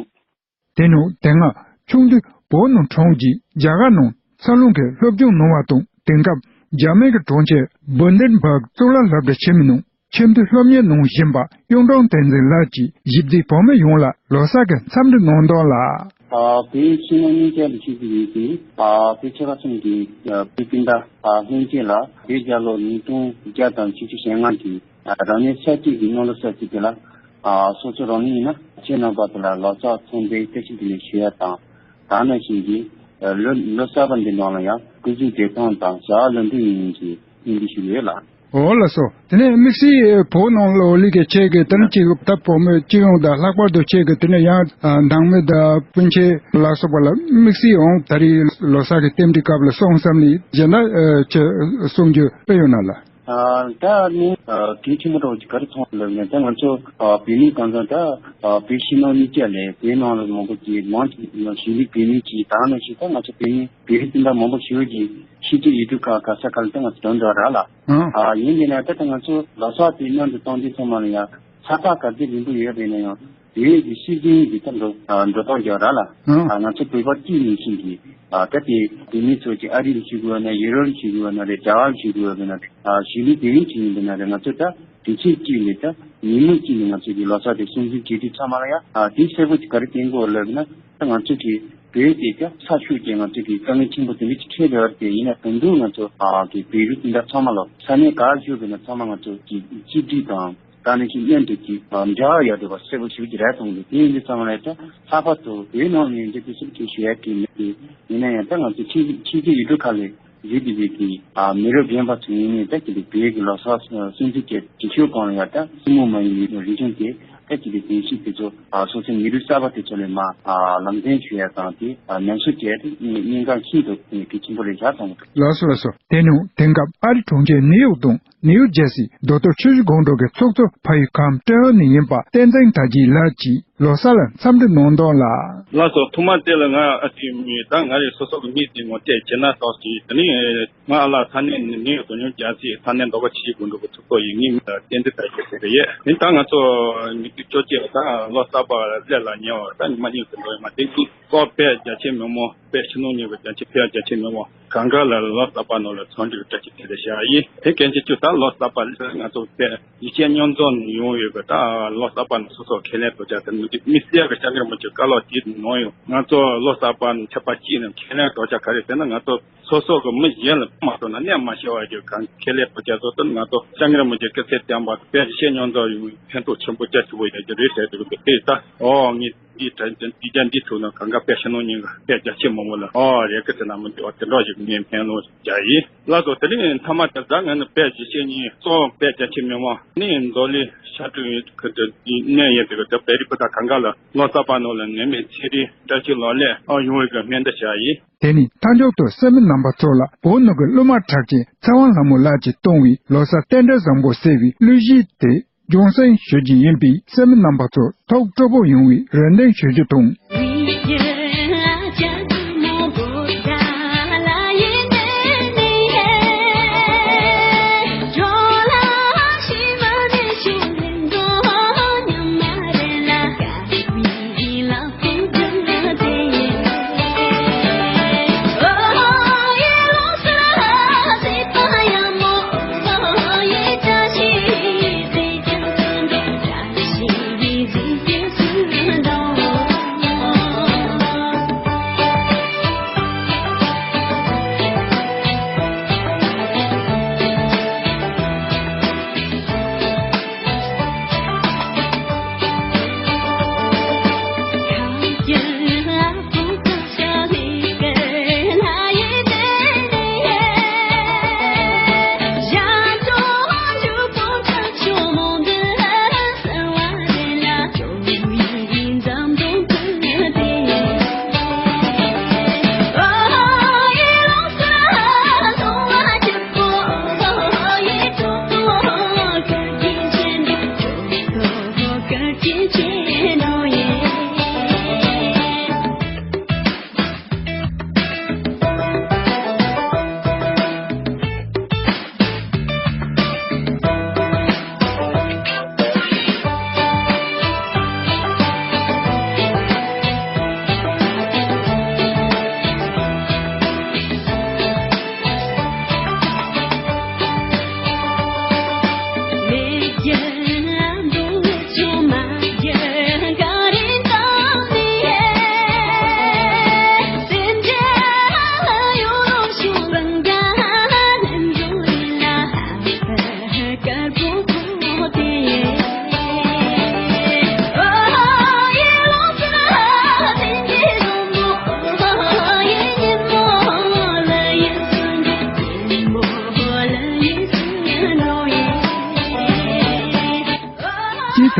དེ་ནས་དེ་སྔ་ཆུང་དུས་བོད་ནང་འཁྲུངས་རྗེས་རྒྱ་གར་ནང་འཚར་ལོངས་ཀྱི་སློབ་སྦྱོང་གནང་བ་དང་། དེང་སྐབས་འཇར་མན་གྱི་གྲོང་ཁྱེར་བུན་ཌེན་བྷག་གཙུག་ལག་སློབ་གྲྭ་ཆེན་མོའི་ནང་ཆེས་མཐོའི་སློབ་གཉེར་གནང་བཞིན་པ་གཡུང་དྲུང་བསྟན་འཛིན་ལགས་ཀྱིས་གཞིས་རྩེའི་བོད་མི་ཡོངས་ལ་ལོ་གསར་གྱི་འཚམས་འདྲི་གནང་དོན་ལ། ཨ་བོད་ཕྱི་ནང་གཉིས་ཀ་ལ་ཆོས་ཀྱི་ཡིན་ཏེ། ཨ་བོད་ཆོལ་ཁ་གསུམ་གྱི་ཨ་བོད་སྤུན་ཟླ་ཨ་ལྷན་རྒྱས་ལ་བོད་རྒྱལ་ལོ་ཉིས་སྟོང་བརྒྱ་དང་བརྒྱད་ཅུ་ཞེ་ལྔ་གི་ཨ་རང་ཉིད་ས་བཅུ་གི་གནམ་ལོ་གསར་ཚེས་དེ་ལ་ཨ་སོ་སོ་རང་ཉིད་ཡིན་ན་ཁྱེད་རྣམ་པ་དེ་ལ་ལོ་གསར་འཚམས་འདྲི་བཀྲ་ཤིས་བདེ་ལེགས་ཞུ་ཡ་དང་། ད་ནང་བཞིན་གྱི་ཨ་ལོ་ལོ་གསར་པ་འདི་ནང་ལ་ཡང་སྐུ་གཟུགས་བདེ་ཐང་དང་བྱ་བ་ལམ་འགྲོ་ཡིན་གྱི་སྙིང་འདུན་ཞུ་གི་ཡོད་ལགས། འོ་ལགས་སོ། དེ་ནས་དམིགས་བསལ་བོད་ནང་ལ་འོ་ལི་གི་ཁྱེད་ཀྱི་དེ་ནས་ཅིག་ད་བོད་མི་སྤྱི་ཡོངས་དང་ལྷག་པར་དུ་ཁྱེད་ཀྱི་དེ་ནས་ཡང་ཨ་ནང་མི་དང་སྤུན་མཆེད་ལ་སོགས་པ་ལ་དམིགས་བསལ་འོང་ད་རེས་ལོ་གསར་གྱི་རྟེན་འབྲེལ་སྐབས་ལ་སོང་བསམ་ནས་གཞན་དག་ཨ་ཁྱེད་གསུང་རྒྱུ་ཨེ་ཡོད་ན་ལགས། ཨ་ད་ནི་ཨ་གལ་ཆེན་པོ་འདྲ་བོ་ཅིག་ག་རེ་མཐོང་ལབ་ན། ད་ང་ཚོ་ཨ་བོད་མི་གང་ཟག་ད་ཨ་བོད་ཕྱི་ནང་གཉིས་ཀ་ལས་བོད་ནང་ལ་མང་པོ་ཅིག་མང་ཅིག་གཞིས་ལུས་བོད་མི་ཅིག་ད་ནང་བཞིན་ད་ང་ཚོ་བོད་མི་བོད་རིགས་སྤུན་ཟླ་མང་པོ་ཞིག་གིས་ཕྱི་རྒྱལ་ཡུལ་གྲུ་ཁག་ག་ས་ག་ལ་ད་ང་ཚོ་འགྲོ་འདོད་ར་ལ། ཨ་ཡིན་དེ་ན་ད་ད་ང་ཚོ་ལོ་གསར་དེ་མཉམ་དུ་གཏོང་དུས་ཚང་མ་ལ་ཡང་ས་ཁག་ག་ཚོད་རིང་པོ་ཡོད་པ་ཡིན་ན་ཡང་བོད་ཀྱི་སྲིད་འཛིན་གྱི་ད་འགྲོ་འགྲོ་སྟངས་ཀྱང་ར་ལ། ཨ་ང་ཚོ་བོད་པ་གཅིག་ཡིན་ཕྱིན་གྱི་ཨ་ད་དེ་བོད་མི་ཚོ་གཅིག་ཨ་རི་ལ་བཞུགས་ཡོད་ན་ཡུ་རོབ་ལ་བཞུགས་ཡོད་ན་རེད། རྒྱ་གར་ལ་བཞུགས་ཡོད་ན་རེད། ཨ་གཞིས་ལུས་བོད་མི་གཅིག་ཡིན་པ་ན་རེད། ང་ཚོ་ད་དུས་ཚོད་གཅིག་ནས་ད་ཉིན་མོ་གཅིག་ནས་ང་ཚོ་གི་ལོ་གསར་དེ་སྲུང་བརྩི་བྱེད་དུས་ཚང་མ་ལ་ཡང་ཨ་དེ་གསལ་པོ་གཅིག་ག་རེ་བསྟན་དགོས་ལབ་ན། ད་ང་ཚོ་གི་བོད་དེ་ཀ་ས་ཤུགས་ཀྱིས་ང་ཚོ་གི་དཀའ་ངལ་ཆེན་པོ་དེ་འདྲ་ཅིག་འཕྲད་ཡོད་རེད་དེ། ཡིན་ན་ད་དུང་ང་ཚོ་ཨ་གི་བོད་རིགས་དེ་འདྲ་ཚང་མ་ལ་ས་གནས་ག་བཞུགས་པ་ན་ཚང་མ་ང་ཚོ་གི་གཅིག་སྒྲིལ་དང་ད་ནི་ཅིག་མཉམ་དུ་ཅིག་འབྲེལ་བ་ཡོད་འདུག་པ་གསལ་པོ་ཞུ་རྒྱུ་རེད་མཐོང་འདུག་དེ་ཡིན་དུས་ཚང་མ་ལ་ད་ལྷག་པར་དུ་བོད་ནང་ནས་འདི་དུས་སུ་ཅིག་ཞུ་ཡ་གི་མེད་དེ། ཡིན་ན་ཡང་ད་ང་ཚོ་ཕྱི་ཕྱི་རྒྱལ་ཡུལ་གྲུ་ཁག་ལ་བཞུགས་བསྡད་པའི་གི་ཨ་མི་རབས་རྒན་པ་ཚོ་ཡིན་ནའི་ད་ཅིག་བོད་ཀྱི་ལོ་གསར་སྲུང་བརྩི་བྱེད་ཀྱི་ཞོར་གང་ལ་ཡང་ད་སྲིང་མོ་མ་ཡིན་པའི་རིག་གཞུང་དེ་ད་ཅིག་གི་གདན་ཞུས་དེ་ཚོ་ཨ་སོ་སོའི་མི་རིགས་གསར་པ་དེ་ཚོ་ལ་མ་ཨ་ལམ་སྟོན་ཞུ་ཡ་དང་དེ་ཨ་ནན་གསུང་བྱས་ཏེ་གནད་འགག་ཤིན་ཏུ་གལ་ཆེན་པོ་རེད་བཞག་སོང་། ལགས་སོ་ལགས་སོ། དེ་ནས་དེང་སྐབས་ཨ་རི་གྲོང་ཁྱེར་ནིའུ་ཡོག་དང་ནིའུ་ཇར་སི་རྡོ་ཐོག་ཆུ་བཞི་སྒང་དྲུག་གི་ཚོགས་གཙོ་ཕ་ཡུལ་ཁམས་ཀྲེན་ཨོ་ནས་ཡིན་པ་བསྟན་འཛིན་དར་རྒྱས་ལགས་ཀྱིས་ལོ་གསར་ལ་འཚམས་འདྲི་གནང་དོན་ལ། ལགས་སོ། ཐོག་མ་དེ་ལ་ང་ཨ་ཙི་མི་ད་ང་རེ་སོ་སོ་གི་མིང་དེ་ངོ་སྤྲད་བྱས་ན་ཏོག་ཙམ་དེ་ནི་ང་ཨ་ལ་ས་གནས་ནི་ནིའུ་ཡོག་དང་ནིའུ་ཇར་སི་ས་གནས་རྡོ་ཐོག་ཆུ་བཞི་སྒང་དྲུག་གི་ཚོགས་གཙོ་ཡིན། ངའི་མིང་ལ་བསྟན་འཛིན་དར་རྒྱས་ཟེར་གི་ཡོད། ཨ་ནི་ད་ང་ཚོ་ཉིན་དཀྱིལ་ཅོ་ཅེ་ལ་ད་ལོ་གསར་པ་སླེབས་ལ་ཉེ་བར་ད་ཉི་མ་གཉིས་ཙམ་འགྲོ་ཡོད་མ་རེད། དེ་སྐོར་དཔེ་རྒྱ་ཆེ་མི་མང་དཔེ་ཕྱི་ནང་གཉིས་ཀྱི་རྒྱ་ཆེ་དཔེ་རྒྱ་ཆེ་མི་མང་གང་ག་ལ་ལོ་གསར་པ་ནང་ལ་འཚམས་འདྲི་བཀྲ་ཤིས་བདེ་ལེགས་ཞུ་ཡ་ཡིན། དེ་གན་ཅི་ཅུ་ད་ལོ་གསར་པ་ལ་ང་ཚོ་དཔེ་ཡིད་ཆེས་མཉམ་འཛོམས་ཡོང་ཡོད་པ། ད་ལོ་གསར་པ་ནང་སོ་སོ་ཁས་ལེན་རྡོག་རྩ་དེ་མི་འདུག་དམིགས་བསལ་གྱི་སྐྱབས་མགོན་རིན་པོ་ཆེ་བཀའ་སློབ་དེ་གནང་ཡོད། ང་ཚོ་ལོ་གསར་པ་ནང་ཆབ་པ་གཅིག་ནང་ཁས་ལེན་རྡོག་རྩ་ག་རེ་ཟེར་ན། ང་ཚོ་སོ་སོ་གི་མི་གཞན་ལ་མ་གཏོགས་ན་གནས་མ་ཤེས་པ་ཡོད་གང་ཁས་ལེན་རྡོག་རྩ་བཟོ་དོན་ང་ཚོ་སྐྱབས་མགོན་རིན་པོ་ཆེ་སྐུ་ཚེ་བརྟན་པ་དཔེ་ཡིད་ཆེས་མཉམ་འཛོམས་ཡོང་ཕན་ཐོགས་ཆེན་པོ་རྒྱ་ཆེ་བོ་ཡོད་ཀྱི་རེད་ཟེར་དུས་དེ་ད་ཨོ་ངས། འདི་དྲ་འདི་རྒྱ་འདི་ཐུག་ན་གང་ག་དཔེ་ཤེས་ནོ་ཉིན་ག་དཔེ་རྒྱ་ཆེ་མང་པོ་ལ་ཨོ་རེ་ཀི་དེ་ན་མི་འདི་བ་དེ་འདྲ་ཞིག་ངས་ཕན་ནོ་རྒྱ་ཡིན། ལ་དོ་དེ་རིང་ཐ་མ་དེ་ཟ་ང་ནི་དཔེ་ཞིག་ཤེས་ཉིན་སོང་དཔེ་རྒྱ་ཆེ་མི་མང་ནི་མདོ་ལི་ཤ་སྤྲུལ་ཡིན་གི་དེ་འདི་གནས་ཡིན་དེ་གི་དེ་དཔེ་རིག་པ་དང་གང་ག་ལ་ལོ་ཙཱ་བ་ནོ་ལ་ནད་མེད་ཚེ་རིང་བཀྲ་ཤིས་ལོ་ལེགས་ཨོ་ཡོང་བའི་གི་སྨོན་འདུ་བྱ་ཡིན། དེ་ནི་མཐའ་མཇུག་ཏུ་སེར་མོ་རྣམ་པ་ཚོ་ལ་བོད་ནང་གི་གླུ་མ་གྲགས་ཅན་ཚེ་དབང་ལྷ་མོ་ལགས་ཀྱིས་གཏོང་བའི་ལོ་གསར་རྟེན་འབྲེལ་བཟང་པོ་ཟེར་བའི་གླུ་གཞས་དེ་སྦྱོང་སེམས་ཞུ་རྒྱུ་ཡིན་པས་སེར་མོ་རྣམ་པ་ཚོ་ཐུགས་སྤྲོ་པོ་ཡོང་བའི་རེ་འདུན་ཞུ་རྒྱུ་དང་། སྤྱིར་དེ་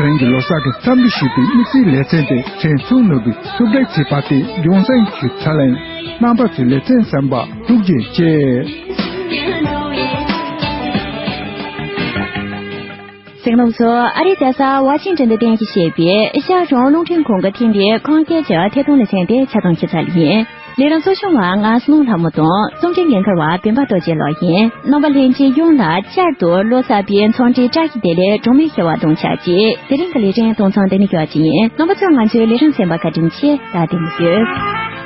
རིང་གི་ལོ་གསར་གྱི་འཚམས་འདྲི་ཞུས་པའི་དམིགས་བསལ་ལེ་ཚན་དེ་དྲན་གསོ་ནོར་བུས་ཐུགས་ཁུར་བྱས་པ་དེ་སྦྱོང་སེམས་ཞུ་ཚར་ལན། རྣམ་པ་ཚོས་ལེ་ཚན་གསན་པར་ཐུགས་རྗེ་ཆེ། གསན་མཁན་རྣམ་པ་ཚོ། ཨ་རིའི་རྒྱལ་ས་ཝ་ཤིང་ཊོན་དུ་རྟེན་གཞི་བྱས་པའི་ཨེ་ཤ་ཡ་གཞུང་རླུང་འཕྲིན་ཁང་གི་ཐེངས་འདིའི་ཁམས་སྐད་ཀྱི་ཐད་གཏོང་ལེ་ཚན་དེ་ཆ་ཚང་ཞུ་ཚར་ཡིན། ལས་རིམ་གཙོ་སྐྱོང་བ་ང་བསོད་ནམས་ལྷ་མོ་དང་། རྩོམ་སྒྲིག་འགན་འཁུར་བ་སྤེན་པ་རྡོ་རྗེ་ལགས་ཡིན། རྣམ་པ་ལྷན་རྒྱས་ཡོངས་ལ་བསྐྱར་དུ་ལོ་གསར་པའི་འཚམས་འདྲིའི་བཀྲ་ཤིས་བདེ་ལེགས་གྲངས་མེད་ཞུ་བ་དང་ཆབས་ཅིག་དེ་རིང་གི་ལས་རིམ་གཏོང་མཚམས་འདི་ནས་འཇོག་རྒྱུ་ཡིན། རྣམ་པ་ཚོས་ང་ཚོའི་ལས་རིམ་གསན་པར་བཀའ་དྲིན་ཆེ། ད་བདེ་མོ་བྱོས།